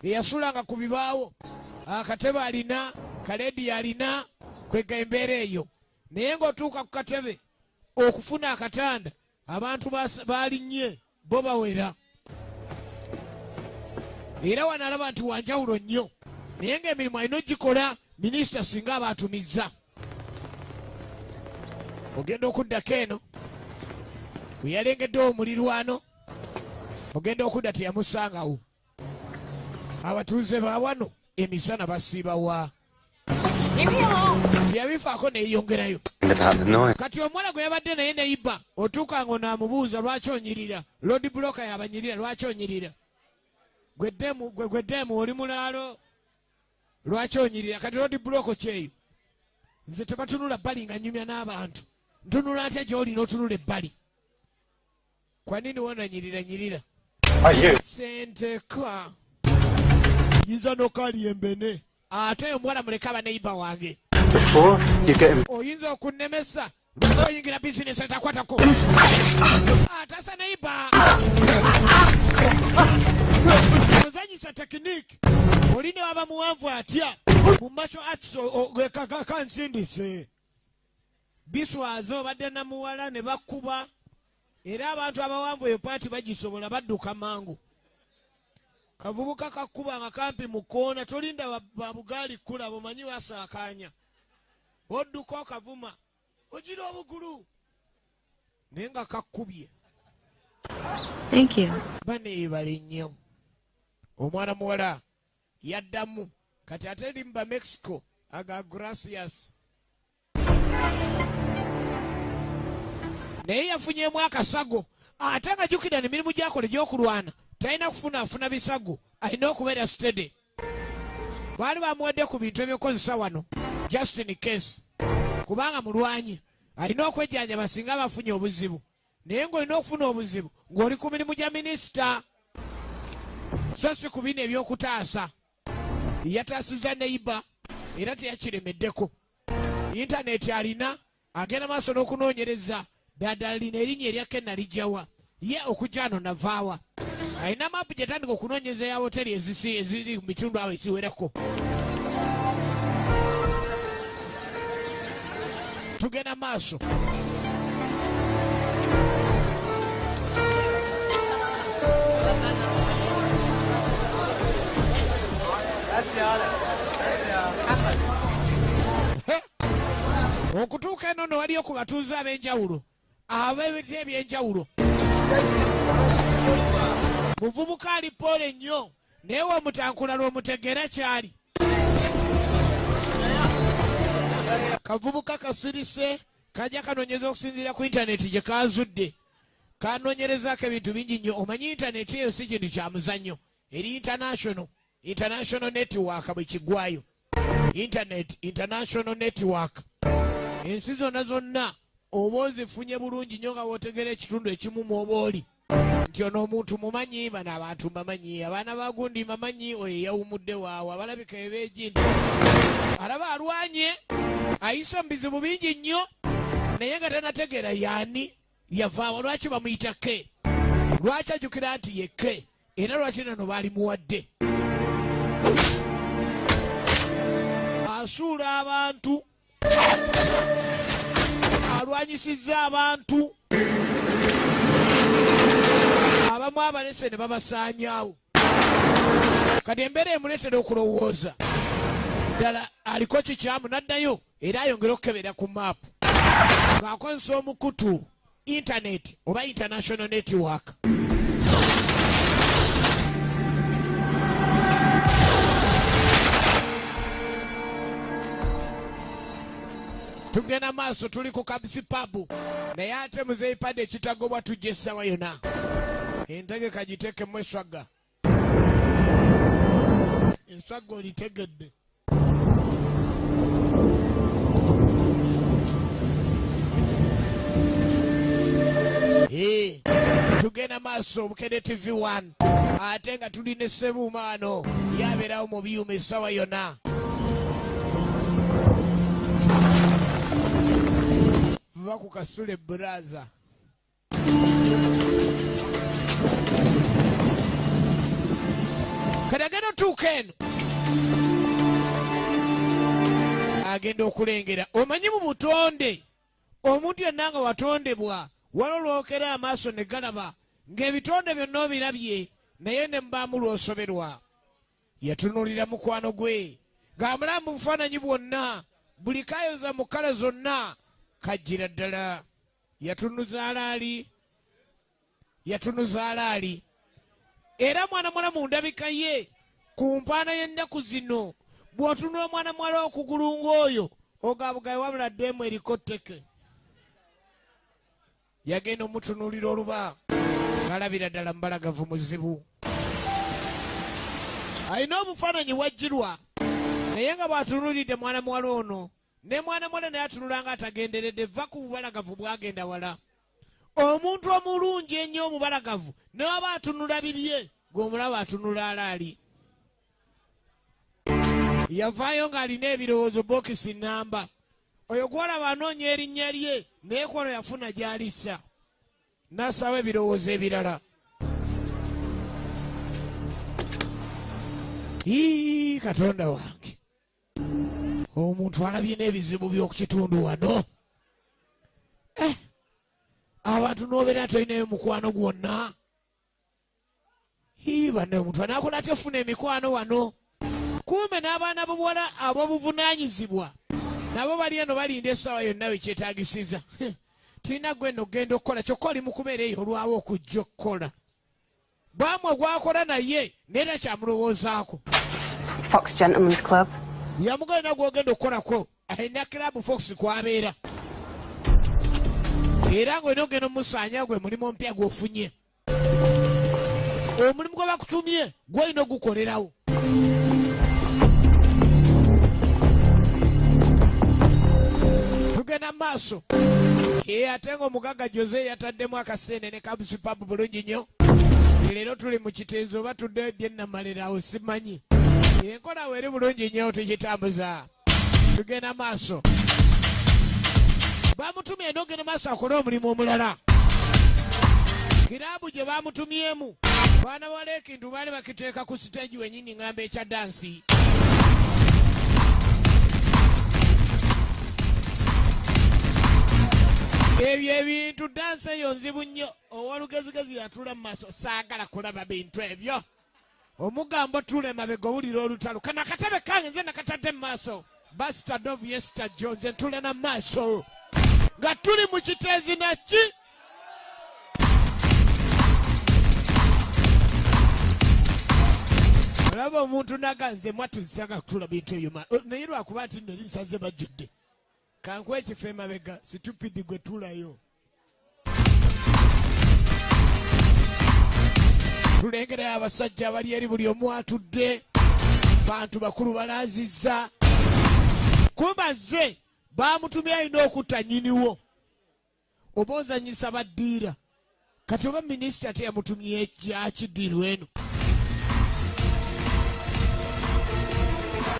Eyasulanga ku bibaawo. Akatebe alina, kaleedi yalina, kwega embeera eyo. Naye ng'otuuka ku katebe okufuna akatanda abantu balinnye bo bawera. Era wano alaba nti wanjawulo nnyo. Naye ng'emirimu alina ogikola minisita singa aba atumizza. Ogenda okuddako eno bwe yalengedde omulirwano, ogenda okudda teyamusangawo. Abatuuze ba wano emisana basiiba wa. Teyabifaako neeyongerayo. Kati omuwala gwe yabadde naye neiba otuuka ngo n'amubuuza lwaki onyirira. Lord Broker yabanyirira lwaki onyirira. Gwe ddemu oli mulaalo lwaki onyirira. Kati Lord Broker kyeyo. Nze tebatunula bbali nga nnyumya n'abantu. Ntunula atya gy'oli n'otunula ebbali. Kwa nini wananyirira nyirira? Senteka. Nyinza n'okali embene. Ate omuwala muleke abaneiba wange. Oyinza okunnemesa oyingira bizinesi etakwatako. Atasa neiba. Ozanyisa tekiniki. Oli ne waba muwanvu atya mu martial arts kansindise. Biswaza obadde na muwala ne bakuba. Era abantu abawanvu eyo paati bagisobola badduka mangu. Kavubuka kakuba nga kampi mu kkoona tolinda babugaali kkulaba omanyi basaakaanya. Odduka okavuma ogira obugulu naye nga kakkubye. Thank you. Baneebale nnyo. Omwana muwala yaddamu kati ate eri mu ba Mexico aga gracias. Naye yafunyeemu akasago ate nga jjukira emirimu gy'akola egy'okulwana talina kufunaafuna bisago, alina okubeera steady. Baali bamuwadde ku bintu ebyokukozesa wano just in case, kubanga mulwanyi alina okwejjanjaba singa bafunye obuzibu. Naye ng'olina okufuna obuzibu ng'oli ku mirimu gya minisita so si ku bino eby'okutaasa. Yataasizza neiba era teyakiremeddeko. Intaneti alina agenda maaso n'okunoonyereza ddala lino erinnya erya Ken lijjawa ye okujja ano navaawa. Alina maapu gye tandika okunoonyereza ya woteri eziri mu bitundu awo eziwerako. Tugenda maaso. Okutuuka eno nno waliyo ku batuuze ab'enjawulo ab'ebintu eby'enjawulo. Muvubuka ali pole nnyo naye w'omutankula lw'omutegeera kyali. Kavubuka kasirise kajja kanoonyeza okusinziira ku intaneti gye kazudde. Kanoonyerezaako ebintu bingi nnyo. Omanyi intaneti eyo si kintu kya muzannyo, eri international, international network bwe kiggwayo. Internet international network. Ensi zonna zonna oba ozifunye bulungi nnyo nga w'otegeera ekitundu ekimu mw'oba oli. Nti ono omuntu mumanyi, bano abantu mbamanyi, abaana ba gundi mbamanyi, oyo yawumudde waawo, abalabika ebeegindi. Alaba alwanye, ayise mu bizibu bingi nnyo, naye nga tanategeera y'ani yavaawa, lwaki bamuyita K? Lwaki ajjukira nti ye K? Era lwaki nano baalimuwadde? Asuula abantu, alwanyisizza abantu, abamu abalese ne babasaanyaawo. Kati embeera emuleetera okulowooza ddala aliko kikyamu, n'addayo era ayongere okukebera ku maapu ng'akozesa omukutu internet oba international network. Tugenda maaso, tuli ku Kabisi Pub, naye ate muzeeyi Paddy ekitagobwa tujja essaawa yonna. Entegeka giteekemu eswagga. Eswagga olitegedde. Tugenda maaso, Bukedde TV 1, ate nga tulina Ssebuuma wano yabeerawo mu byuma essaawa yonna. Va ku Kasule Brazza. Kati agenda otuuka eno, agenda okulengera. Omanyi mu butonde omuntu yenna nga watondebwa waliwo lwokera amaaso ne galaba ng'ebitonde byonna obirabye, naye ne mubaamu lw'osoberwa. Yatunuulira mukwano gwe ng'amulaba mu bufaananyi bwonna, buli kayoza mu kkala zonna kajjira ddala. Yatunuza alaali, yatunuza alaali. Era mwana muwala mu ndabika ye ku mpaana y'ennaku zino, bw'otunula omwana muwala okugulu ng'oyo ogabugaye wabula ddeemu eriko tteke. Yagenda omutunuulira oluba ng'alabira ddala mubalagavu muzibu. Alina obufaananyi bwajjirwa, naye nga bw'atunuulidde mwana muwala ono ne mwana muwala naye atunula nga atagenderedde, va ku bubalagavu bwagenda wala. Omuntu omulungi ennyo omubalagavu ne waba atunula bibye, gw'omulaba atunula alaali. Yavaayo ng'alina ebirowoozo bokisi namba. Oyo gw'olaba anoonya erinnya lye, naye kwolo yafuna gy'alissa, n'asaba ebirowoozo ebirala. Ii, Katonda wange, omuntu alabye n'ebizibu by'oku kitundu wano. Abantu n'obeera tolinayo mukwano gwonna. Ii, banne, omuntu anaakola atya ofuna emikwano wano? Kumbe n'abaana b'obuwala ab'obuvunaanyizibwa nabo bali eno balinda essaawa yonna we kyetaagisiza. Tulina gwe nno ogenda okukola, kyokka oli mu kubeera eyo olwawo okujja okukola. Bwamwe gwakola naye naye takyamulowoozaako. Fox Gentleman's Club. Yamugenda gw'ogenda okukolako alina club Fox kw'abeera. Era ng'olina ogenda omusaanya gwe mulimu omupya gw'ofunye. Omulimu gwe bakutumye gw'olina ogukolerawo. Tugenda maaso. Ate ng'omugagga Jose yataddemu akasente ne Kabisi Pub bulungi nnyo. Leero tuli mu kiteezo oba tuddeyo ddi ennamalira awo simanyi. Enkola weeri bulungi nnyo tugitambuza. Tugenda maaso. Bamutumye n'ogenda maaso akole omulimu omulala. Kiraabu gye bamutumyemu baana bawala ekintu baali bakiteeka ku siteegi wennyini ngamba ekya dansi. Ebyo ebintu dansi eyo nzibu nnyo. Ow'olugezigezi yatuula mu maaso, saagala kulaba bintu ebyo. Omugambo tuula emabega owulira olutalo. Kano akatebe kange nze nakatadde mu maaso. Buster Dove Yester Jones ntuula na maaso. Nga tuli mu kiteezi naki? Olaba omuntu naga nze mwattu nsaga kutuula bintu ebyo naye lwakuba nti nno erinsaze bajjudde. Kankuwe ekifo emabega, situpidi gwe tuulayo. Tulengerayo abasajja abali eri buli omu atudde, bantu bakulu balaazizza. Kumba zze baamutumye alina okutta nnyiniwo. Oba ozannyisa baddiira. Kati oba minisita teyamutumye kyakiddiirwa eno.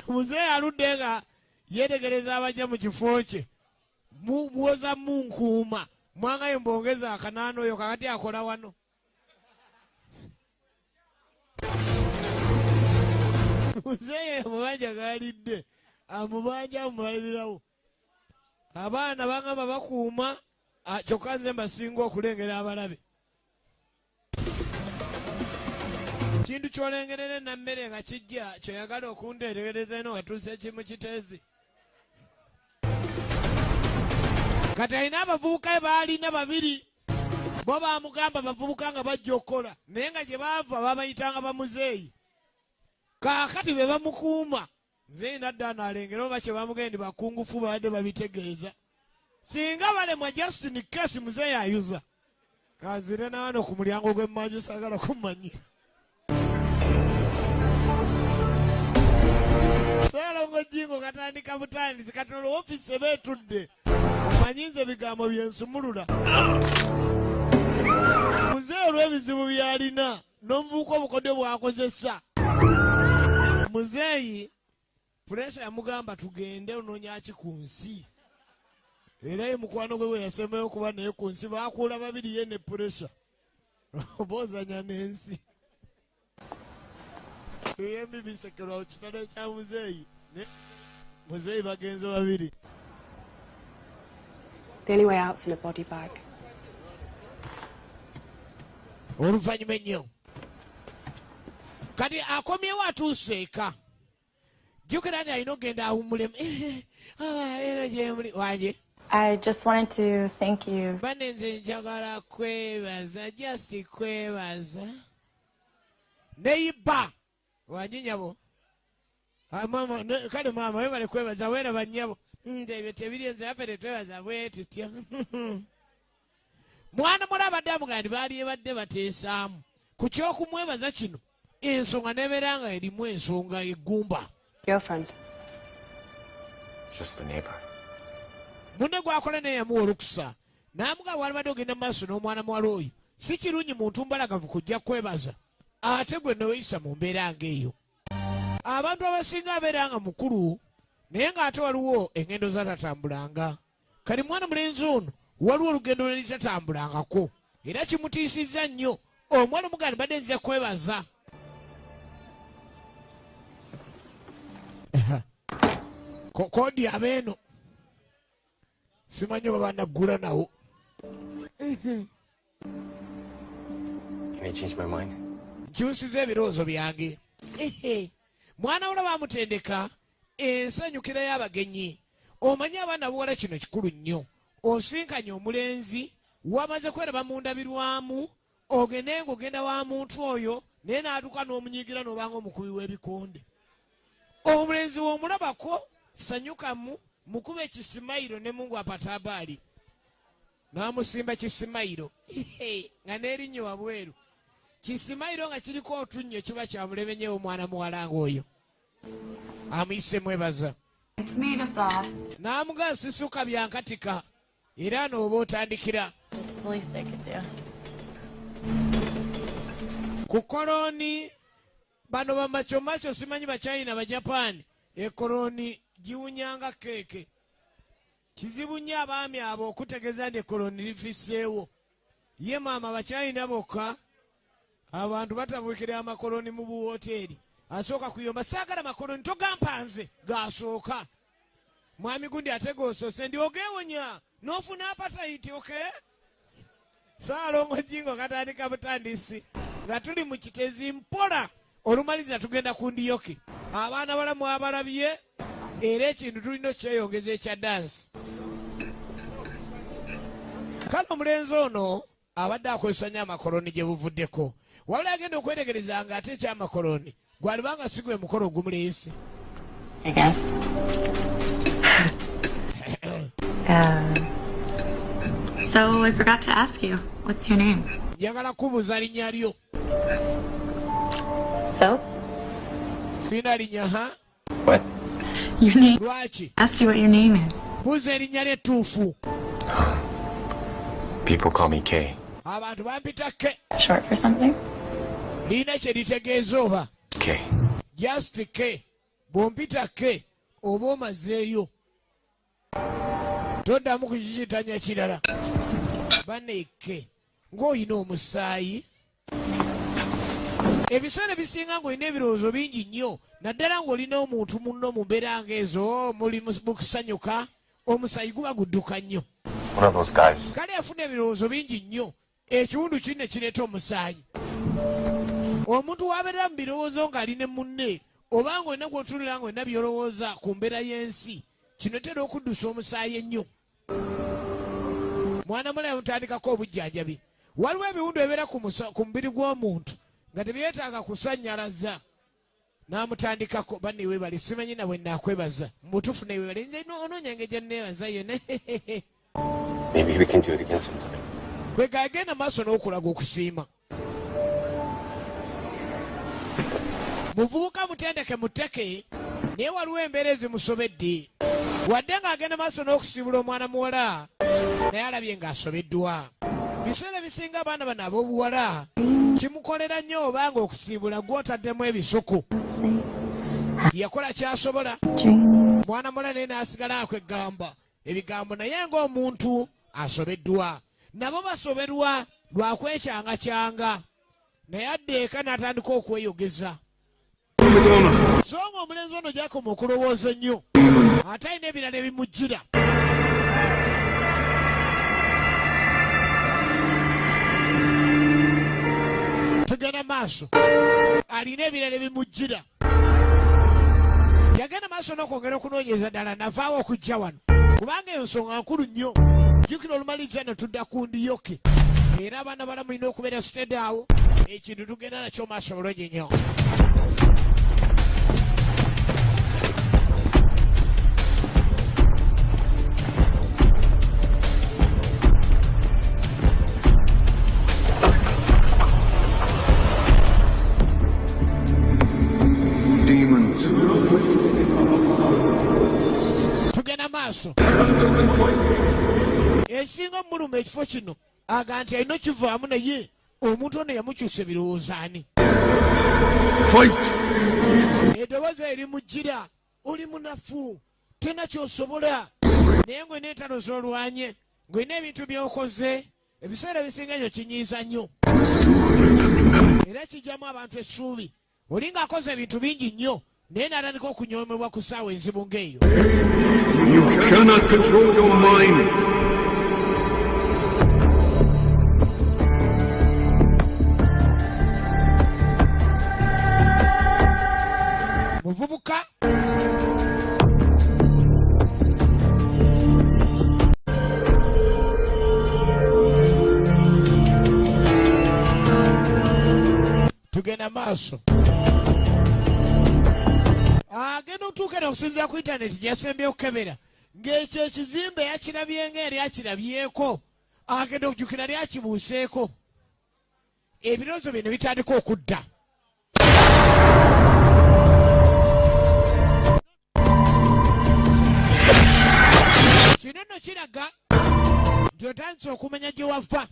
Muzeeyi aludde nga yeetegereza abajja mu kifo kye. Muwoza munkuuma. Mwangayo mbongeza akanaana oyo kakati akola wano. Muzeeyi amabanja g'alidde. Amubanja amubalibirawo. Abaana bangamba bakuuma, kyokka nze mbasinga okulengera abalabe. Kintu ky'olengerera nammere nga kijja kyeyagala okundeeregereza eno watuuse ekimu kiteezi. Kati alina abavubuka baalina babiri bo baamugamba bavubuka nga bajja okukola naye nga gye baava babayitanga bamuzeeyi. Kaakati be bamukuuma nze nadda nalengera oba kye bamugendi bakungufu babadde babitegeeza. Singa balemwa Justin Case muzeeyi ayuza. Kazire na wano ku mulyango gw'emmanju saagala kummanyira. Saalongo Jjingo katandika butandisi kati olwo ofiisi eba etudde. Omanyi nze ebigambo bye nsumulula. Muzeeyi olw'ebizibu by'alina n'omuvubuka obukodyo bw'akozesa. Muzeeyi Puresha yamugamba tugende onoonya ki ku nsi. Era ye mukwano gwe bwe yasembayo okuba naye ku nsi baakuula babiri ye ne Puresha. Oba ozanya n'ensi. Tuyembi bisekerwa ku kitalo kya muzeeyi. Muzeeyi bagenze babiri. The only way out's in a body bag. Oluvannyuma ennyo. Kati akomyewo atuuse eka. Jjukira nti alina okugenda awummulemu. Era gye muli wanje. I just wanted to thank you. Banne nze njagala kwebaza, just kwebaza. Neiba wangi nnyabo. Mama, kale maama webale kwebaza, weeraba nnyabo. Nze ebyo tebiri nze yaffe tetwebaza bwe tutyo. Mwana muwala abadde amugamba nti baali badde bateesaamu ku ky'okumwebaza kino ensonga n'ebeera nga erimu ensonga eggumba. Girlfriend. Just the neighbor. Munne gw'akola naye yamuwa olukusa n'amugamba walibadde ogenda mu maaso n'omwana muwala oyo si kirungi muntu mbalagavu kujja kwebaza ate gwe neweeyisa mu mbeera ng'eyo. Abantu abasinga abeera nga mukulu naye ng'ate waliwo engendo z'atatambulanga. Kati mwana mulenzi ono waliwo olugendo lwe litatambulangako era kimutiisizza nnyo. Omwana omuganda mbadde nzija kwebaza. Kodi abeeno simanyi oba banaggula nawo. Can I change my mind? Nkyusiza ebirowoozo byange. Mwana wula bamutendeka ensanyukira y'abagenyi. Omanyi abaana buwala kino kikulu nnyo. Osinkanye omulenzi wamaze kweraba mu ndabirwamu ogende ng'ogenda wa muntu oyo naye n'atuuka n'omunyiigira n'obanga omukubi w'ebikonde. Omulenzi w'omulabako sanyukamu mukube ekisimayiro ne Mungu apatabaali. N'amusimba kisimayiro nga n'erinnyo wabweru. Kisimayiro nga kiriko otunnyo kiba kya mulebe nnyo omwana muwala ng'oyo. Amuyise mwebaza. Tomato sauce. N'amugaa sisuka byankatika era n'oba otandikira. It's the least I could do. Ku koloni bano bamachomacho simanyi Bachina Bajapani ekoloni giwunyanga keeke. Kizibu nnyo abaami abo okutegeeza nti ekoloni lifisseewo. Ye maama Bachina bokka abantu batabukira amakoloni mu buwooteeri. Asooka kuyomba saagala makoloni togampa nze gasooka. Mwami gundi ate gosoose ndi ogeewonya n'ofuna apatayiti okay? Saalongo Jjingo katandika butandisi nga tuli mu kitezi mpola olumaliza tugenda ku ndiyoki. Abaana balamu abalabye era ekintu tulina okyeyongeza ekya dansi. Kale omulenzi ono abadde akozesa nnyo amakoloni gye buvuddeko. Wabula agenda okwetegereza nga ate ekyamakoloni gwalibanga si gwe mukolo ogumuleese. I guess. So I forgot to ask you, what's your name? Njagala kubuuza linnya lyo. So? Sina linnya ha? What? Your name. Lwaki? Asked you what your name is. Buuza erinnya lye ettuufu. People call me K. Abantu bampita K. Short for something? Lirina kye litegeeza oba? K. Just K. Bw'ompita K oba omazeeyo. Toddamu kukikitanya kirala. Banne K. Ng'olina omusaayi. Ebiseera ebisinga ng'olina ebirowoozo bingi nnyo, naddala ng'olina omuntu munno mu mbeera ng'ezo, muli mu kusanyuka, omusaayi guba gudduka nnyo. One of those guys. Kale afuna ebirowoozo bingi nnyo, ekiwundu kiri ne kireeta omusaayi. Omuntu w'abeera mu birowoozo ng'ali ne munne, oba ng'olina gw'otunulira ng'olina by'olowooza ku mbeera y'ensi, kino tera okuddusa omusaayi ennyo. Mwana mulayo mutandikako obujjanjabi. Waliwo ebiwundu ebibeera ku mubiri gw'omuntu nga tebyetaaga kusannyalaza. N'amutandikako banne weebale, simanyi na bwe nnaakwebaza. Mu butuufu ne weebale, nze onoonya engeri gye nneebaza yonna. Maybe we can do it again sometime. Kwe gagenda maaso n'okulaga okusiima. Muvubuka mutendeke muteke, naye waliwo embeera ezimusobedde. Wadde ng'agenda maaso n'okusiibula omwana muwala, naye alabye ng'asobeddwa. Biseera ebisinga abaana bano ab'obuwala kimukolera nnyo obanga okusiibula gw'otaddemu ebisuku. Yakola ky'asobola, mwana muwala naye n'asigala akwegamba ebigambo, naye ng'omuntu asobeddwa. Nabo basoberwa lwa kwekyangakyanga, naye adda eka n'atandika okweyogeza. So ng'omulenzi ono gy'akoma okulowooza ennyo, ate alina ebirala ebimujjira. Tugenda maaso, alina ebirala ebimujjira. Yagenda maaso n'okwongera okunoonyereza ddala navaawo okujja wano, kubanga ensonga nkulu nnyo. Jjukira olumaliriza ne tudda ku ndiyoke, era abaana bala mulina okubeera sitede awo, ekintu tugenda nakyo maaso bulungi nnyo. Tugenda maaso. Ekisinga omuluma ekifo kino aga nti alina okivaamu, naye omuntu ono yamukyusa ebirowoozo ani? Fight! Eddoboozi erimujjira, oli munafu, tolina ky'osobola, naye ng'olina entalo z'olwanye, ng'olina ebintu by'okoze, ebiseera ebisinga ekyo kinyiiza nnyo. Era kijjamu abantu essuubi. Oli ng'akoze ebintu bingi nnyo, naye n'atandika okunyoomebwa ku ssaawa enzibu ng'eyo. You cannot control your mind. Muvubuka tugenda maaso. Agenda okutuuka eno okusinziira ku intaneti gy'yasembye okukebera, ng'ekyo ekizimbe yakirabye ng'eri akirabyeko, agenda okujjukira lyakibuuseeko. Ebirowoozo bye ne bitandika okudda. Kino nno kiraga nti otandise okumanya gye wava.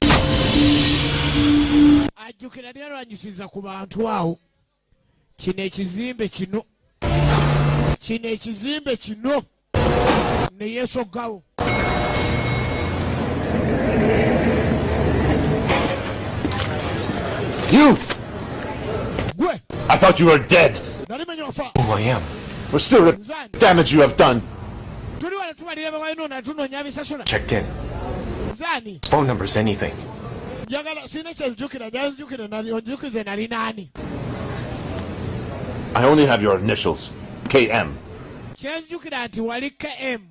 Ajjukira lyalwanyisiza ku bantu awo. Kino ekizimbe kino, kino ekizimbe kino ne yeesoggawo. You! Gwe! I thought you were dead. Nali manyi wafa. Who I am. We're still the Nzani? damage you have done. Tuli wano tubalira bawayinoona tunoonya bisasula. Checked in. Nzani? Phone number's anything. Njagala sirina kyenzijukira, njagala nzijukire nali, onzijukize nali naani. I only have your initials. KM. Kyenzijukira nti wali KM.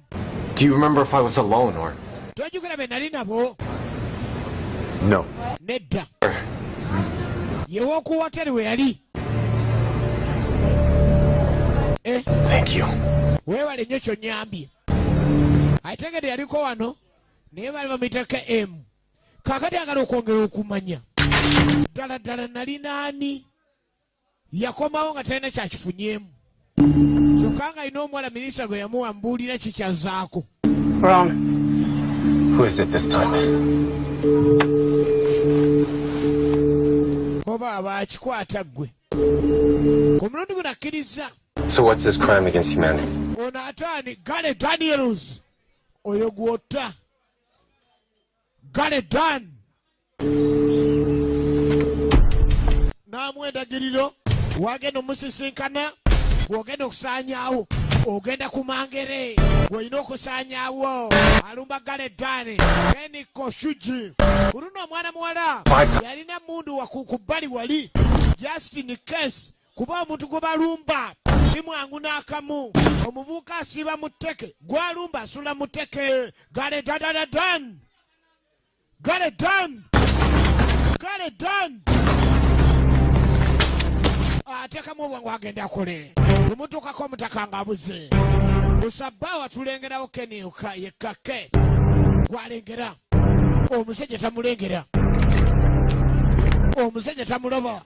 Do you remember if I was alone or? Tojjukira be nali nabo? No. Nedda. Ye w'oku woteri we yali. Thank you. Weebale nnyo ky'onnyambye. Ategedde yaliko wano, naye baali bamuyita KM. Kaakati agala okwongera okumanya ddala ddala nali naani. Yakomawo nga talina kyakifunyeemu, kyokka ng'alina omuwala minisita gwe yamuwa mbuulira kikyazaako. Wrong. Who is it this time? Oba abakikwata ggwe. Ku mulundi guno akkiriza. So what's this crime against humanity? Ono ate ani? Gale Daniels. Oyo gw'otta. Gale Dan. Bamuwa endagiriro wagenda omusisinkana, gw'ogenda okusaanyaawo, ogenda ku mangere gw'olina okusaanyaawo. Alumba Galedan Ken Koshuji. Ku luno omwana muwala yalina mundu waku ku bbali wali, just in case, kuba omuntu gwe balumba si mwangu n'akamu. Omuvubuka asiiba mu tteke, gwalumba asula mu tteke. Galedadadadan, Galedan, Galedan ateekamu obwangu, agenda akole. Bwemutuukako omutaka ng'abuze kusabbaawa, tulengerawo Keni yekkake gwalengera. Omusajja tamulengera, omusajja tamulaba.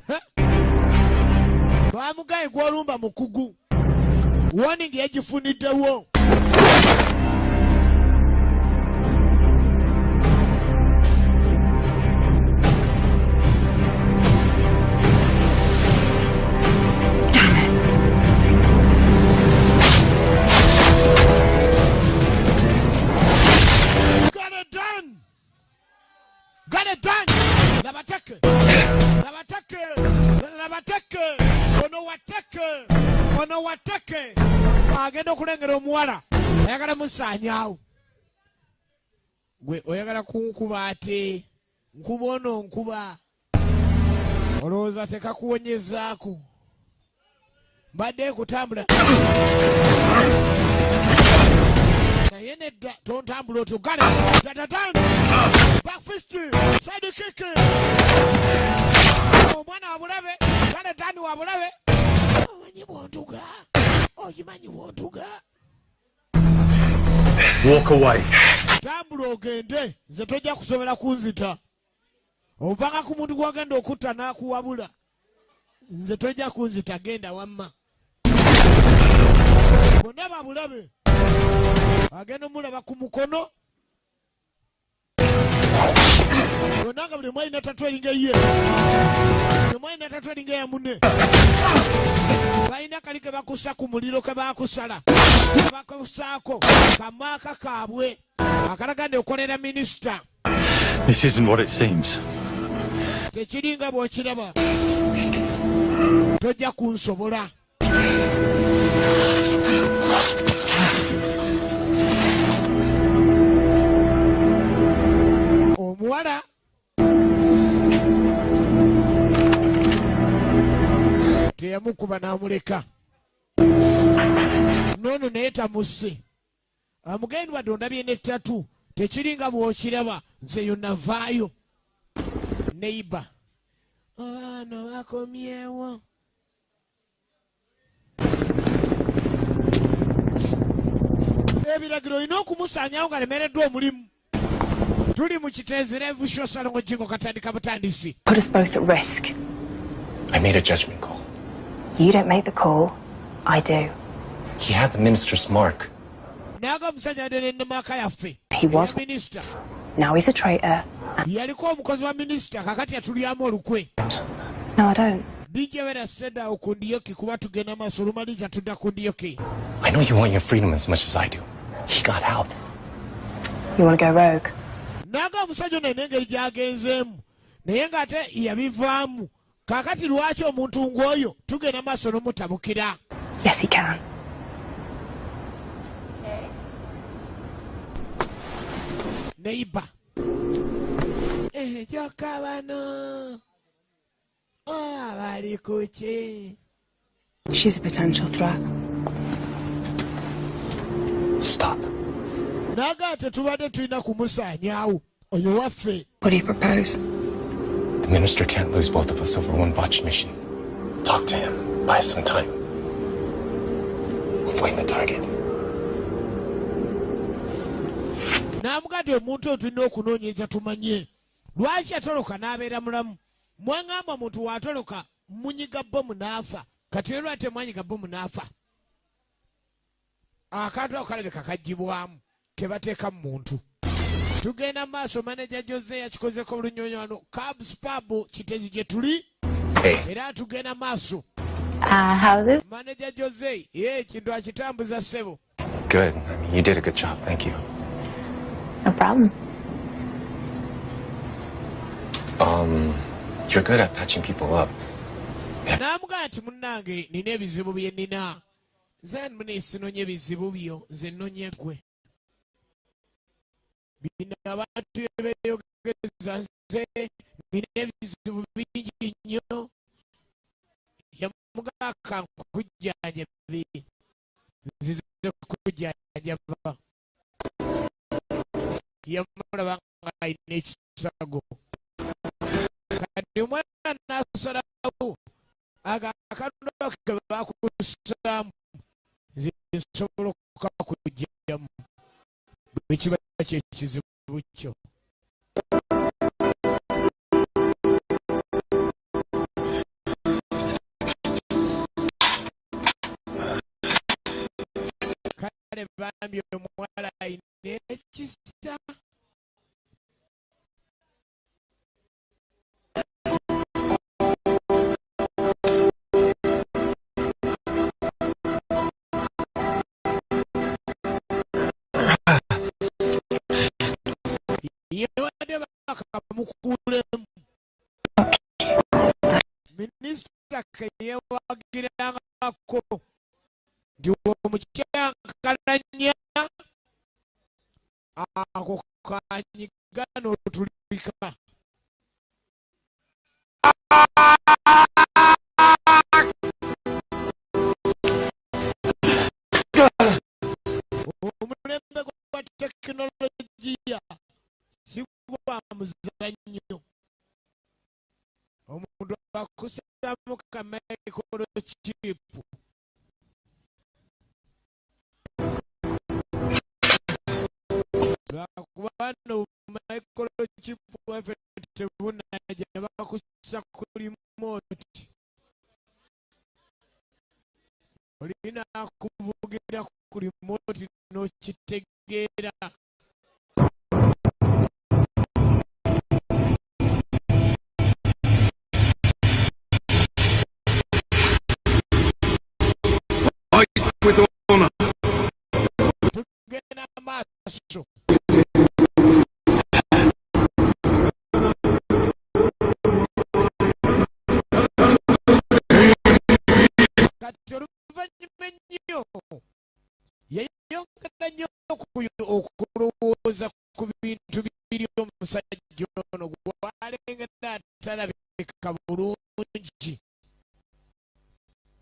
Ha! Bamugaye gwolumba mukugu, warning yagifuniddewo. Got it done! Got it done! Labateke! Labateke! Labateke! Ono wateke! Ono wateke! Agenda okulengera omuwala ayagala musaanyaawo. Gwe oyagala kunkuba, ate nkuba ono nkuba, olowooza tekakuwonyezaako? Mbadde kutambula naye nedda, tontambula otyo. Gale dadatan, backfist, side kick. Omwana wabulabe, gale dani wabulabe. Omanyi bwontuga, okimanyi bwontuga. Walk away. Tambula ogende, nze tojja kusobola kunzita. Ovanga ku muntu gwagenda okutta n'akuwabula, nze tojja kunzita, genda wamma. Bonna babulabe, agenda omulaba ku mukono, bonna nga buli omu alina tattoo eringa eyiye, buli omu alina tattoo eringa eya munne. Balina kali ke bakusa ku muliro, ke bakusala, bakusaako kamaaka kaabwe akalaga nti okolera minisita. This isn't what it seems. Tekiringa bw'okiraba, tojja kunsobola. Omuwala teyamukuba n'amuleka noono, naye tamusse. Amugendi wadde ondabye ne tattoo, tekiringa bw'okiraba, nze yo navaayo neiba. Abaana bakomyewo. Ebiragiro olina okumusaanyawo nga lemereddwa omulimu. Tuli mu Kiteezi Live Show, Salongo Jingo katandika butandisi. Put us both at risk. I made a judgment call. You don't make the call, I do. He had the minister's mark. Naga omusajja adde ne mark yaffe. He was. Minisita. Now he's a traitor. Yaliko omukozi wa minisita, kakati yatulyamu olukwe. No, I don't. DJ wera sitedde ku ndiyoki, kuba tugenda maaso, olumaliza tudda ku ndiyoki. I know you want your freedom as much as I do. He got out. You want to go rogue? Naga omusajja ono n'engeri gy'agenzeemu, naye ng'ate yabivaamu, kaakati lwaki omuntu ng'oyo tugenda maaso n'omutabukira? Yes, he can. Neiba kyokka bano abali ku ki? She's a potential threat. Stop. Naga tetubadde tulina kumusaanyaawo oyo waffe. What do you propose? The minister can't lose both of us over one botched mission. Talk to him. Buy us some time. We'll find the target. N'amuga nti omuntu oyo tulina okunoonyereza tumanye lwaki yatoloka n'abeera mulamu. Mwaŋŋamba omuntu waatoloka munyiga bomu n'afa, kati era lwaki temwanyiga bomu n'afa? Akantu ako kalabika kaggyibwamu ke bateeka mu muntu. Tugenda mu maaso. Maneja Jose yakikozeko olunyonyo wano Cabs Pub Kitezi gye tuli. Hey. Era tugenda maaso. How's this? Maneja Jose ye ekintu akitambuza, ssebo. Good. I mean, you did a good job. Thank you. No problem. You're good at patching people up. N'amugamba nti, "Munnange, nina ebizibu bye nnina. Nze mune sinonye ebizibu byo, nze nnonye gwe. Bino abantu bye beeyogeza, nze nina ebizibu bingi nnyo." Yamugamba, "Kankujjanjabi, nzize kukujjanjaba." Yamulaba nga alina ekisago. Kati omwana n'asalawo, aga akanono ke bakussaamu, nze nsobola okukakugyamu bwe kiba kyekizibu kyo. Kale bambi, omuwala alina ekisa. Yabadde bakamukuulemu minisita ke yeewagirangako nti omukyankalanya ako kanyiga n'otulika. Omulembe gwa tekinologiya si gwa muzannyo. Omuntu akusaamu ka microchip. Lwakuba no microchip waffe tebunajja, bakussa ku remote, olina kuvugira ku remote n'okitegeera. Fight with honor. Tugenda maaso. Kati oluvannyuma ennyo yayongera nnyo okulowooza ku bintu biri omusajja ono gwalengedde atalabika bulungi,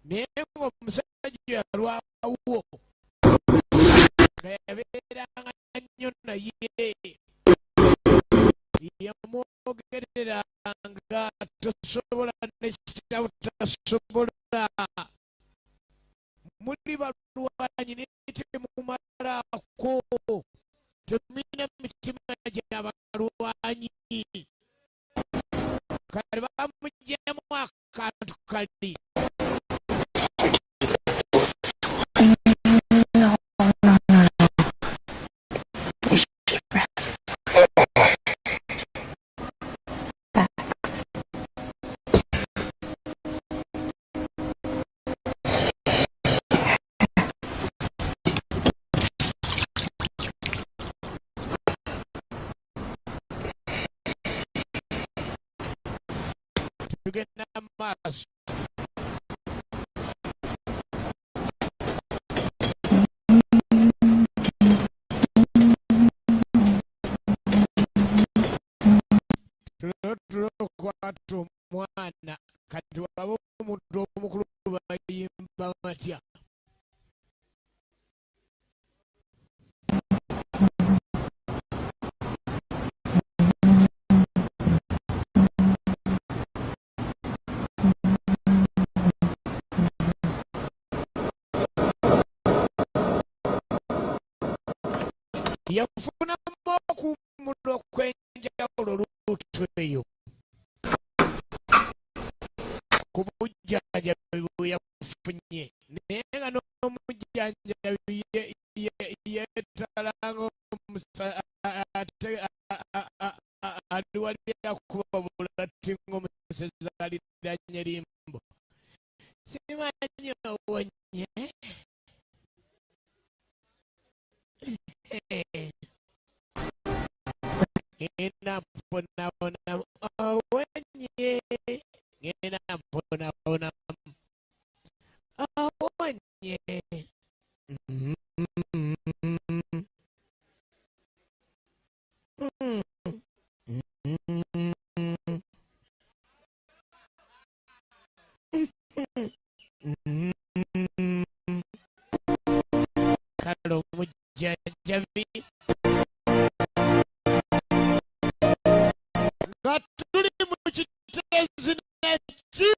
naye ng'omusajja yalwawo nga yabeeranga nnyo naye, yamwogereranga, "Tosobola nekitabo, tasobola, muli balwanyi naye temumalaako, temulina mitima gy'abalwanyi." Kale bamugyemu akantu kali. No, no, no, no. You should rest. Backs. Tugenda maaso. Tulo tulo okwata omwana. Kati waba omuntu omukulu bayimba batya? Yafunamu okuwummula okw'enjawulo luutu eyo ku bujjanjabi bwe yafunye, naye nga n'omujjanjabi yeetalanga ate ali wali akuba bulati ng'omusezi aliranye limbo. Simanyi owonye. Ngenda mponaponamu awonye, ngenda mponaponamu awonye. Kale omujjanjabi nga tuli mu kiteezi neki.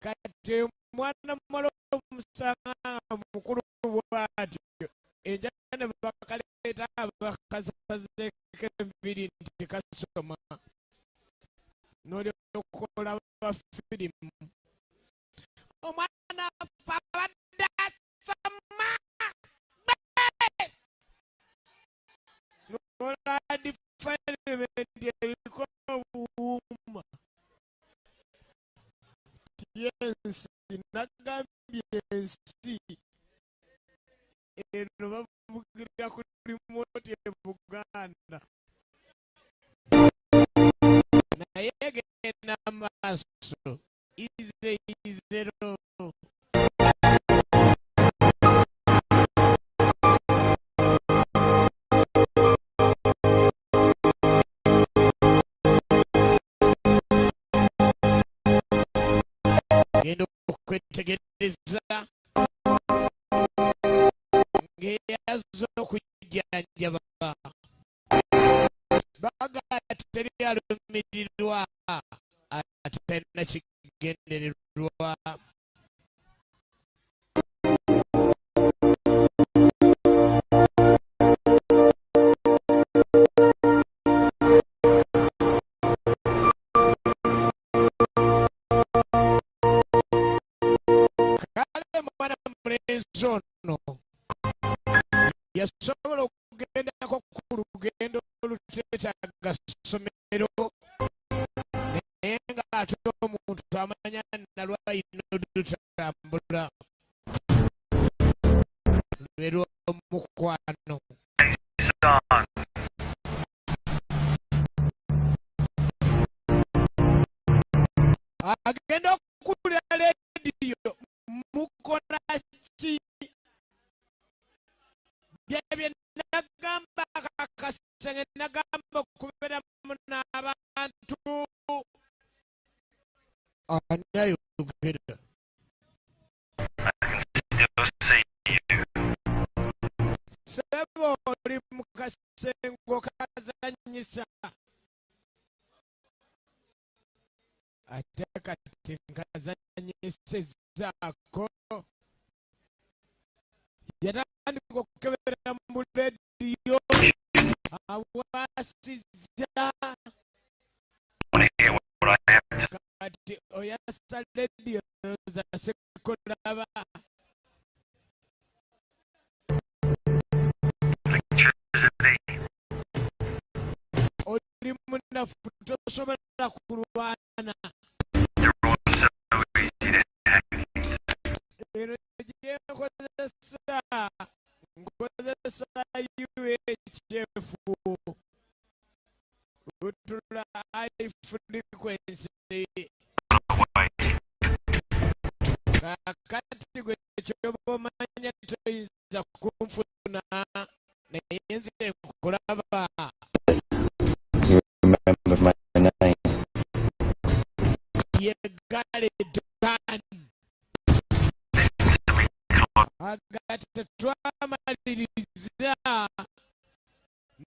Kati omwana muwala omusanga nga mukulu bw'atyo, enjala ne bakaleeta abakasazeeko enviiri nti kasoma, n'olyoka olaba firimu. Omwana waffe abadde asoma n'olaba defilement eriko obuwuuma. Yensi nagambye ensi eno bavugira ku remote e Buganda, naye genda maaso ize izero. Genda okwetegereza ng'eyazze okujjanjaba baga teri alumirirwa atalina kigendererwa. Kale mwana mulenzi ono yasobola okugendako ku lugendo oluteetaaga ssomero, naye ng'ate omuntu amanya nalwayina olutambula lwe lw'omukwano. Agenda okuwulira leediyo mukola ki? Byebye nagamba akakasenge, nagamba okubeeramu n'abantu. Ani ayogera? Ssebo oli mu kasengo kazannyisa. Ate kati nkazannyisizzaako. Yatandika okukebera mu leediyo awasizza. Kati oyasa leediyo za sikulaba. Oli munafu tosobola kulwana. Eno gye nkozesa, nkozesa UHF lutula high frequency. Kaakati gwe kyoba omanya toyinza kunfuna, naye nze nkulaba. You remember my name? Ye Gale Dan. Aga tetwamaliriza,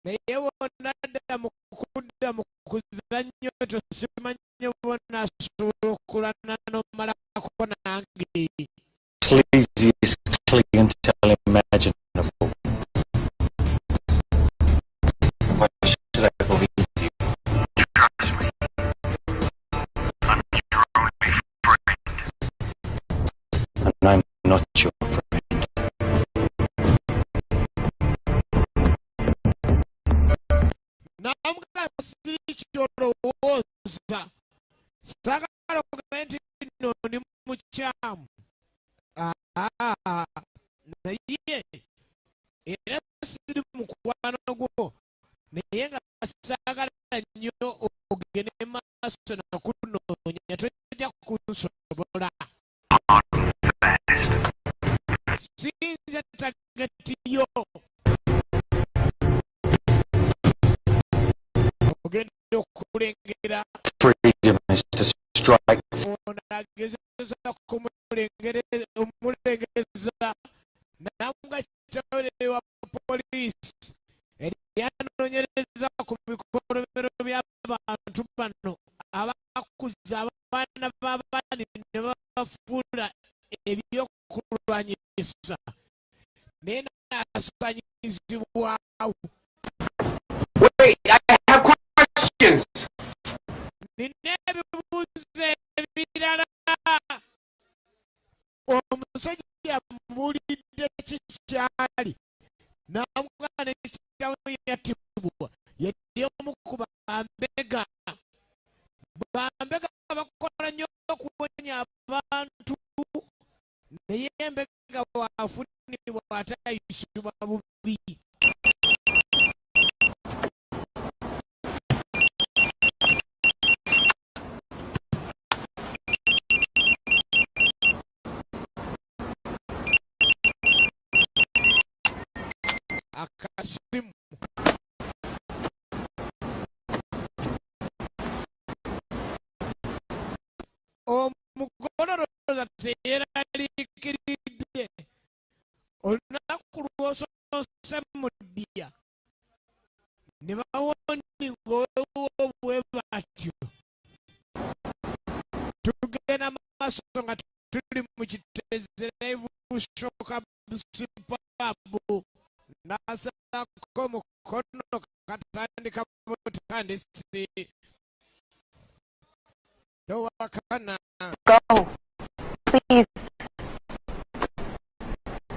naye wonna dda mu kudda mu kuzannyo tosimanyi bona asobola okulwana n'omalako nange. Sleaziest clientele imaginable. Why should I believe you? Trust me. I'm your only friend. And I'm not your friend. Namuga siri kyolowooza, saagala ogambe nti nno ndi mukyamu. Aa, naye era siri mukwano Sinze target yo. Ogenda okulengera. Freedom is to strike Ono agezeza omulengeza namuga kitawere wa poliisi eryanonyereza ku bikolobero by'abantu bano abakuza abaana b'abaani ne babafuula ebyokulwanyisa, naye naasanyizibwawo. Wait, I have questions. Nina ebibuuzo ebirala. Omusajja mubuulidde kikyali n'amugana ne kitaawe yattibwa, yali omu ku bambega. Bambega bakola nnyo okuwonya abantu, naye embega bw'afunibwa ate ayisibwa bubi. Akasimu. Omugololoza teyeraliikiridde olunaku lw'osoose mu ddya ne bawoninga owewuwo bwe batyo. Tugenda maaso nga tuli mu Kiteezi Live Show. Kabusipabu n'asaako mukono katandika butandisi, towakana. Go. Please.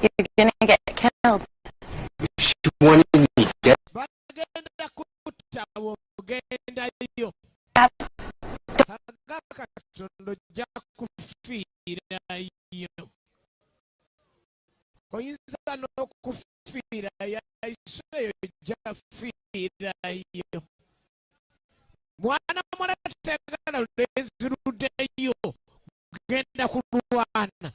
You're gonna get killed. She wanted me dead. Bagenda kutta bw'ogendayo. Stop. Aga Katonda, ojja kufiirayo, oyinza n'okufiirayo aiseeyo, ojja kufiirayo. Mwana muwala tayagala lulenzi luddeyo genda kulwana,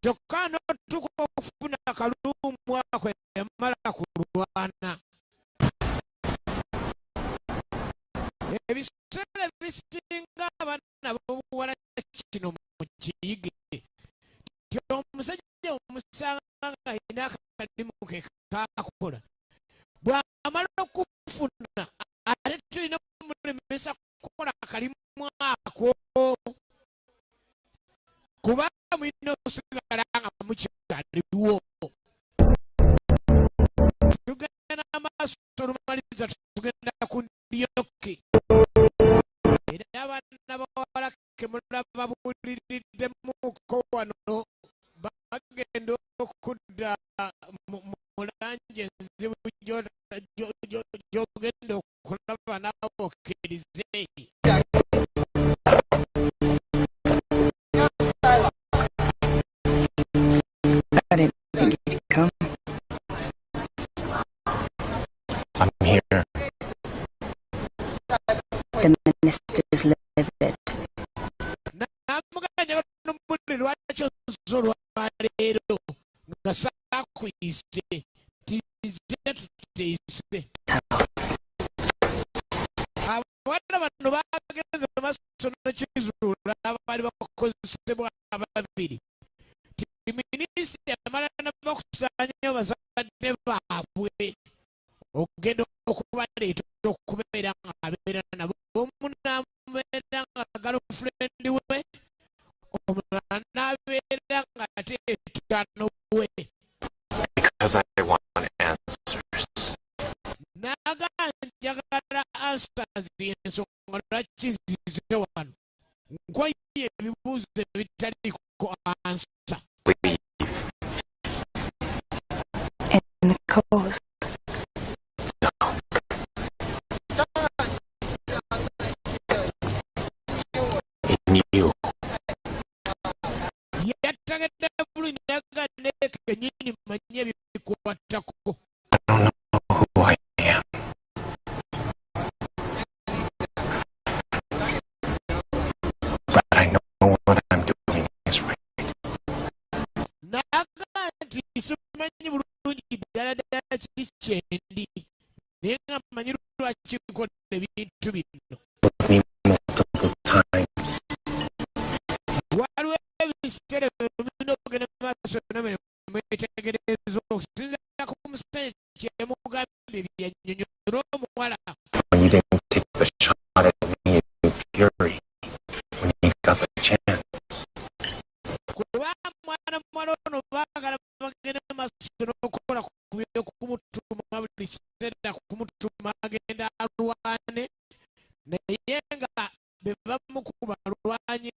kyokka n'otuuka okufuna akaluumu ako yamala kulwana. Ebiseera ebisinga abaana b'obuwala kino mukiyige ti omusajja omusanga nga alina akalimu ke kakola, bw'amala okufuna ate tulina omulemesa kukola akalimu ako, kubanga mulina osigala nga mukyaliwo. Tugenda maaso, olumaliriza tugenda ku ndyoki, era abaana bawala kemulaba buliriddemuko wano bagenda okudda mu langi enzibu gy'ogenda okulaba naawe okkirize. I didn't think you'd come. I'm here. The minister's livid. Namuganya nomuliro, lwaki ozza olwaleero nga saakuyise tize tuteese? Abaana bano bagenze maaso nokizuula abaali bakozesebwa ababiri ti minisita yamala nabakusaanyayo bazadde baabwe okugenda okubaleeta okubeera nga abeera nabo, omu n'abeera nga girlfriend we, omulala n'abeera nga ate etaano we. Because I want answers. Naga njagala answers, ensonga lwaki nzize wano, nkwaye ebibuuzo ebitaliko answer. Leave. In the cause. No. In you. Yategedde bulungi, naga neeke kenyini manye ebikwatako. I don't know who I am. But I know what I'm doing is right. Naga nti Kati simanyi bulungi ddala ddala kiki kyendi, naye nga mmanyi lwaki nkola ebintu bino. With me multiple times. Waliwo ebiseera bino ogenda maaso namene mwetegereza okusinziira ku musajja kyemugambye byannyonnyola omuwala. When you didn't take the shot at me in fury when you got the chance. Kuba mwana muwala ono baagala bagende maaso n'okukola ku byokumutuma buli kiseera, kumutuma agenda alwane, naye nga be bamu ku balwanyi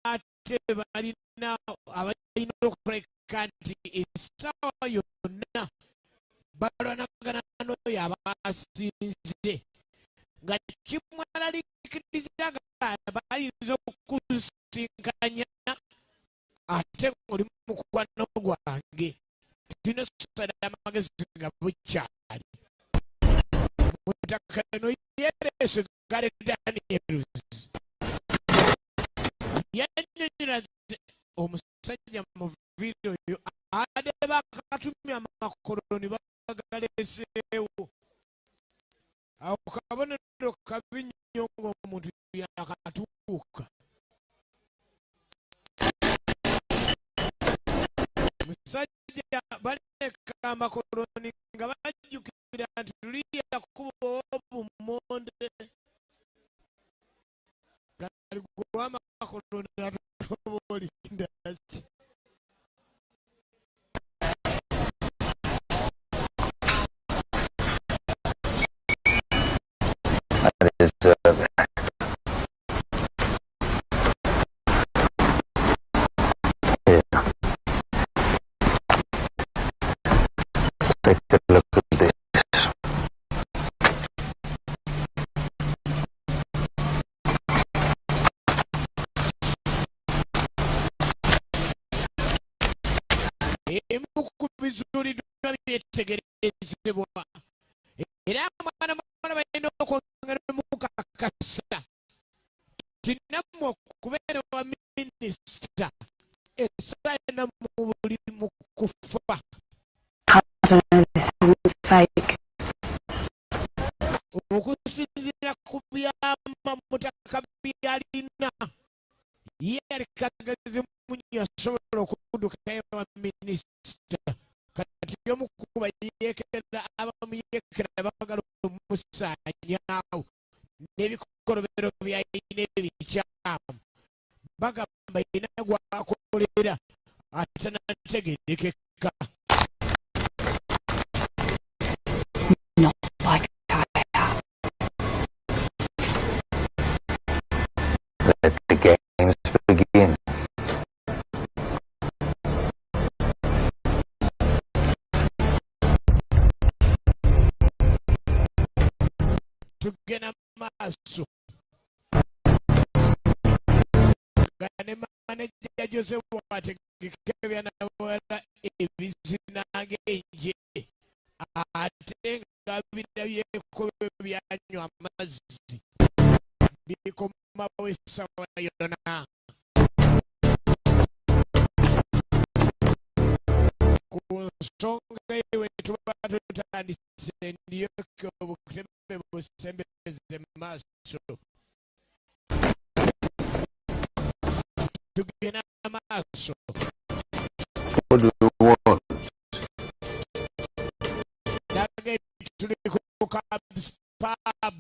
ate balina abalina okuleka nti essaawa yonna balwanagana n'oyo abasinze, nga kimwalalikiriza nga bayinza okusinkanya ate ng'oli mukwano gwange. Tulina okusala amagezi nga bukyali. Mutaka eno yereese Gary Daniels yannyonnyola nti omusajja mu vidiyo oyo ade bakatumya amakoloni bagaleseewo. Awo kabonero kabi nnyo ng'omuntu yakatuuka. Musajja baleka amakoloni nga bajjukira nti luli yakuba obumonde kali gwamakoloni ate oba olinda ki? I deserve that. Here. Take a look at this. Emu ku bizuuliddwa byetegerezebwa era mwana mwana balina okwongera mukakasa tinammwe okubeera wa minisita essaawa yonna mu buli mu kufa. I don't know, this isn't fake. Okusinziira ku byama mutaka byalina, ye yali kagezi munyo asobola okuddukayo wa minisita. Kati omu ku bayeekera abamuyeekera baagala omusaanyaawo n'ebikolobero byalina ebikyamu, bagamba yina gwakolera atanategerekeka. Not like I have. Let the games begin. Tugenda maaso nga ne maneja Jose bwategeka ebyanawala ebizina ng'enje, ate nga birabyeko byanywa amazzi bikomawo essaawa yonna. Ku nsonga eyo tuba tutandise, ndyoke obutebe busembeze mu maaso. Tugenda maaso. What do you want? Nange tuli ku Cabs Pub.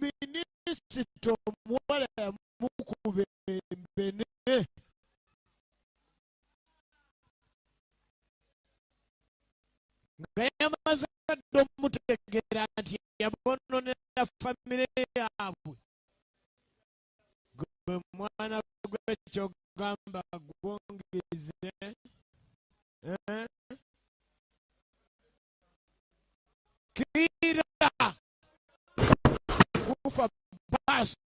Minisita omuwala yamukuba embene. Nga yamaze dda omutegeera nti yabononera famire yaabwe. Gwe mwana gwe kyogamba gwongeze, eh? Kiira kufa basi.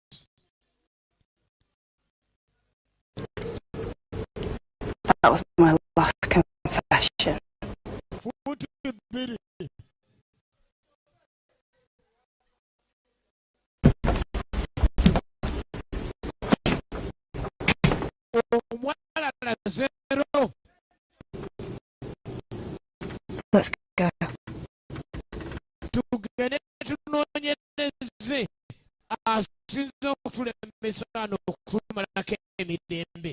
That was my last confession. Futi 2. Tugende tunoonyereze asinze okutulemesa wano okutumalako emirembe.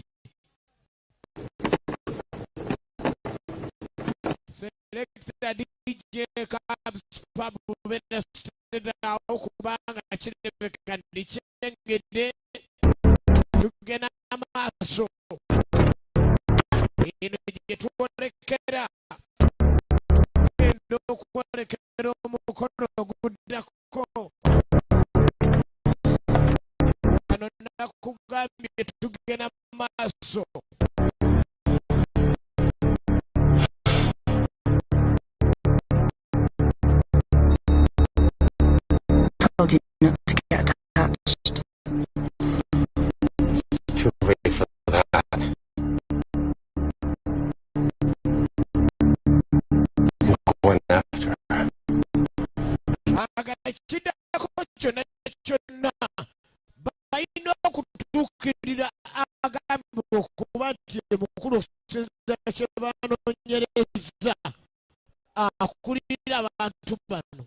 Selector DJ Cubs Pub beera awo kubanga kirabika ndikyengedde. Tugenda maaso, eno gye twolekera, tugenda okwolekera omukolo oguddako. Wano nakugambye tugenda maaso. Told you not to get attached. It's too late for that. I'm going after her. Agala kiddako kyonna kyonna balina okutuukirira agambibwa okuba nti mukulu okusinziira kye banoonyereza akulira abantu bano.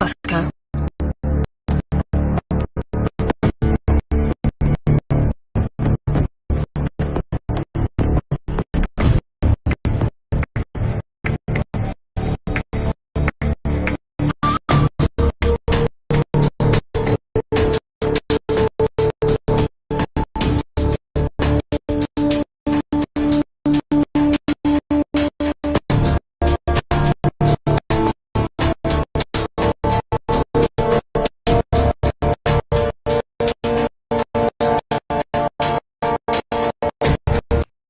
Let's go.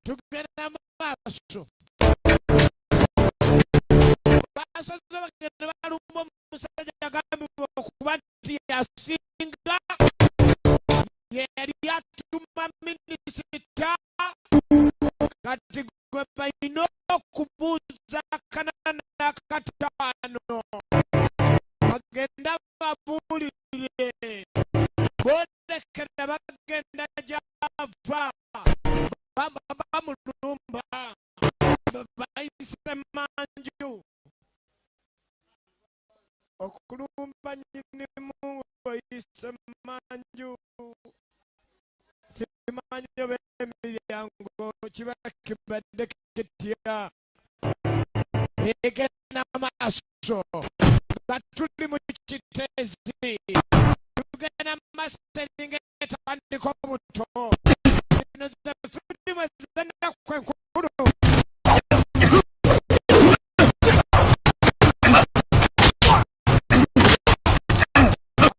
Tugenda maaso. Basaze bagenda balumba omusajja agambibwa okuba nti yasinga yali atuma minisita. Kati gwe balina okubuuza kanana n'akataano bagenda babuulire boolekera bagenda gyava bamulumba bayise manju okulumba nyinimu ng'oyise manju simanyi oba emiryango kiba kibadde kitya. Egenda maaso nga tuli mu Kiteezi, tugenda maaso eringa etandika obuto. Zino ze firimu ez'ennaku enkulu.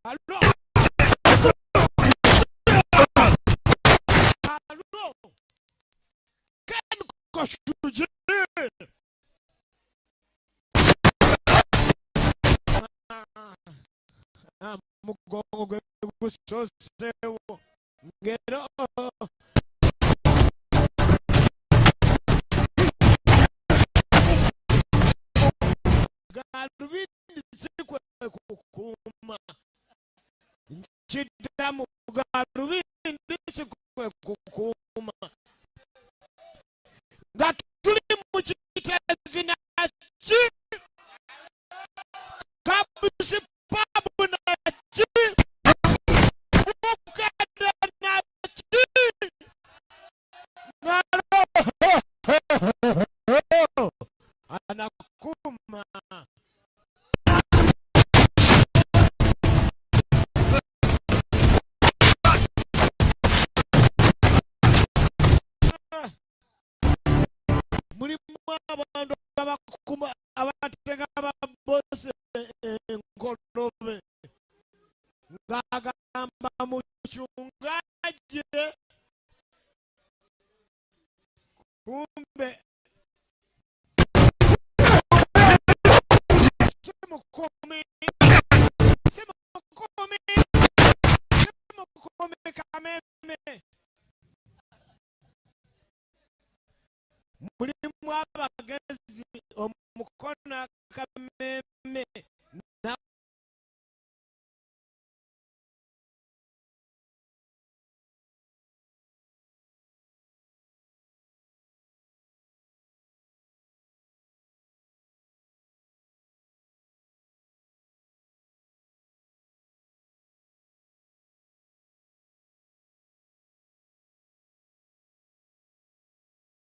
Alo, alo, Ken Koshuji. Mugongo gwe gusoseewo ngero. Galubindi si kwe kukuuma, nkiddamu, galubindi si kwe kukuuma. Nga tuli mu Kiteezi naki Kabusi Pub naki Bukedde naki nalo anakuma. Mulimu abantu abakuma abatega babosi enkolobe ng'agamba mucungaje kumbe si mukumi, si mukumi, si mukumi kameme. Mulimu abagezi omukono akameme.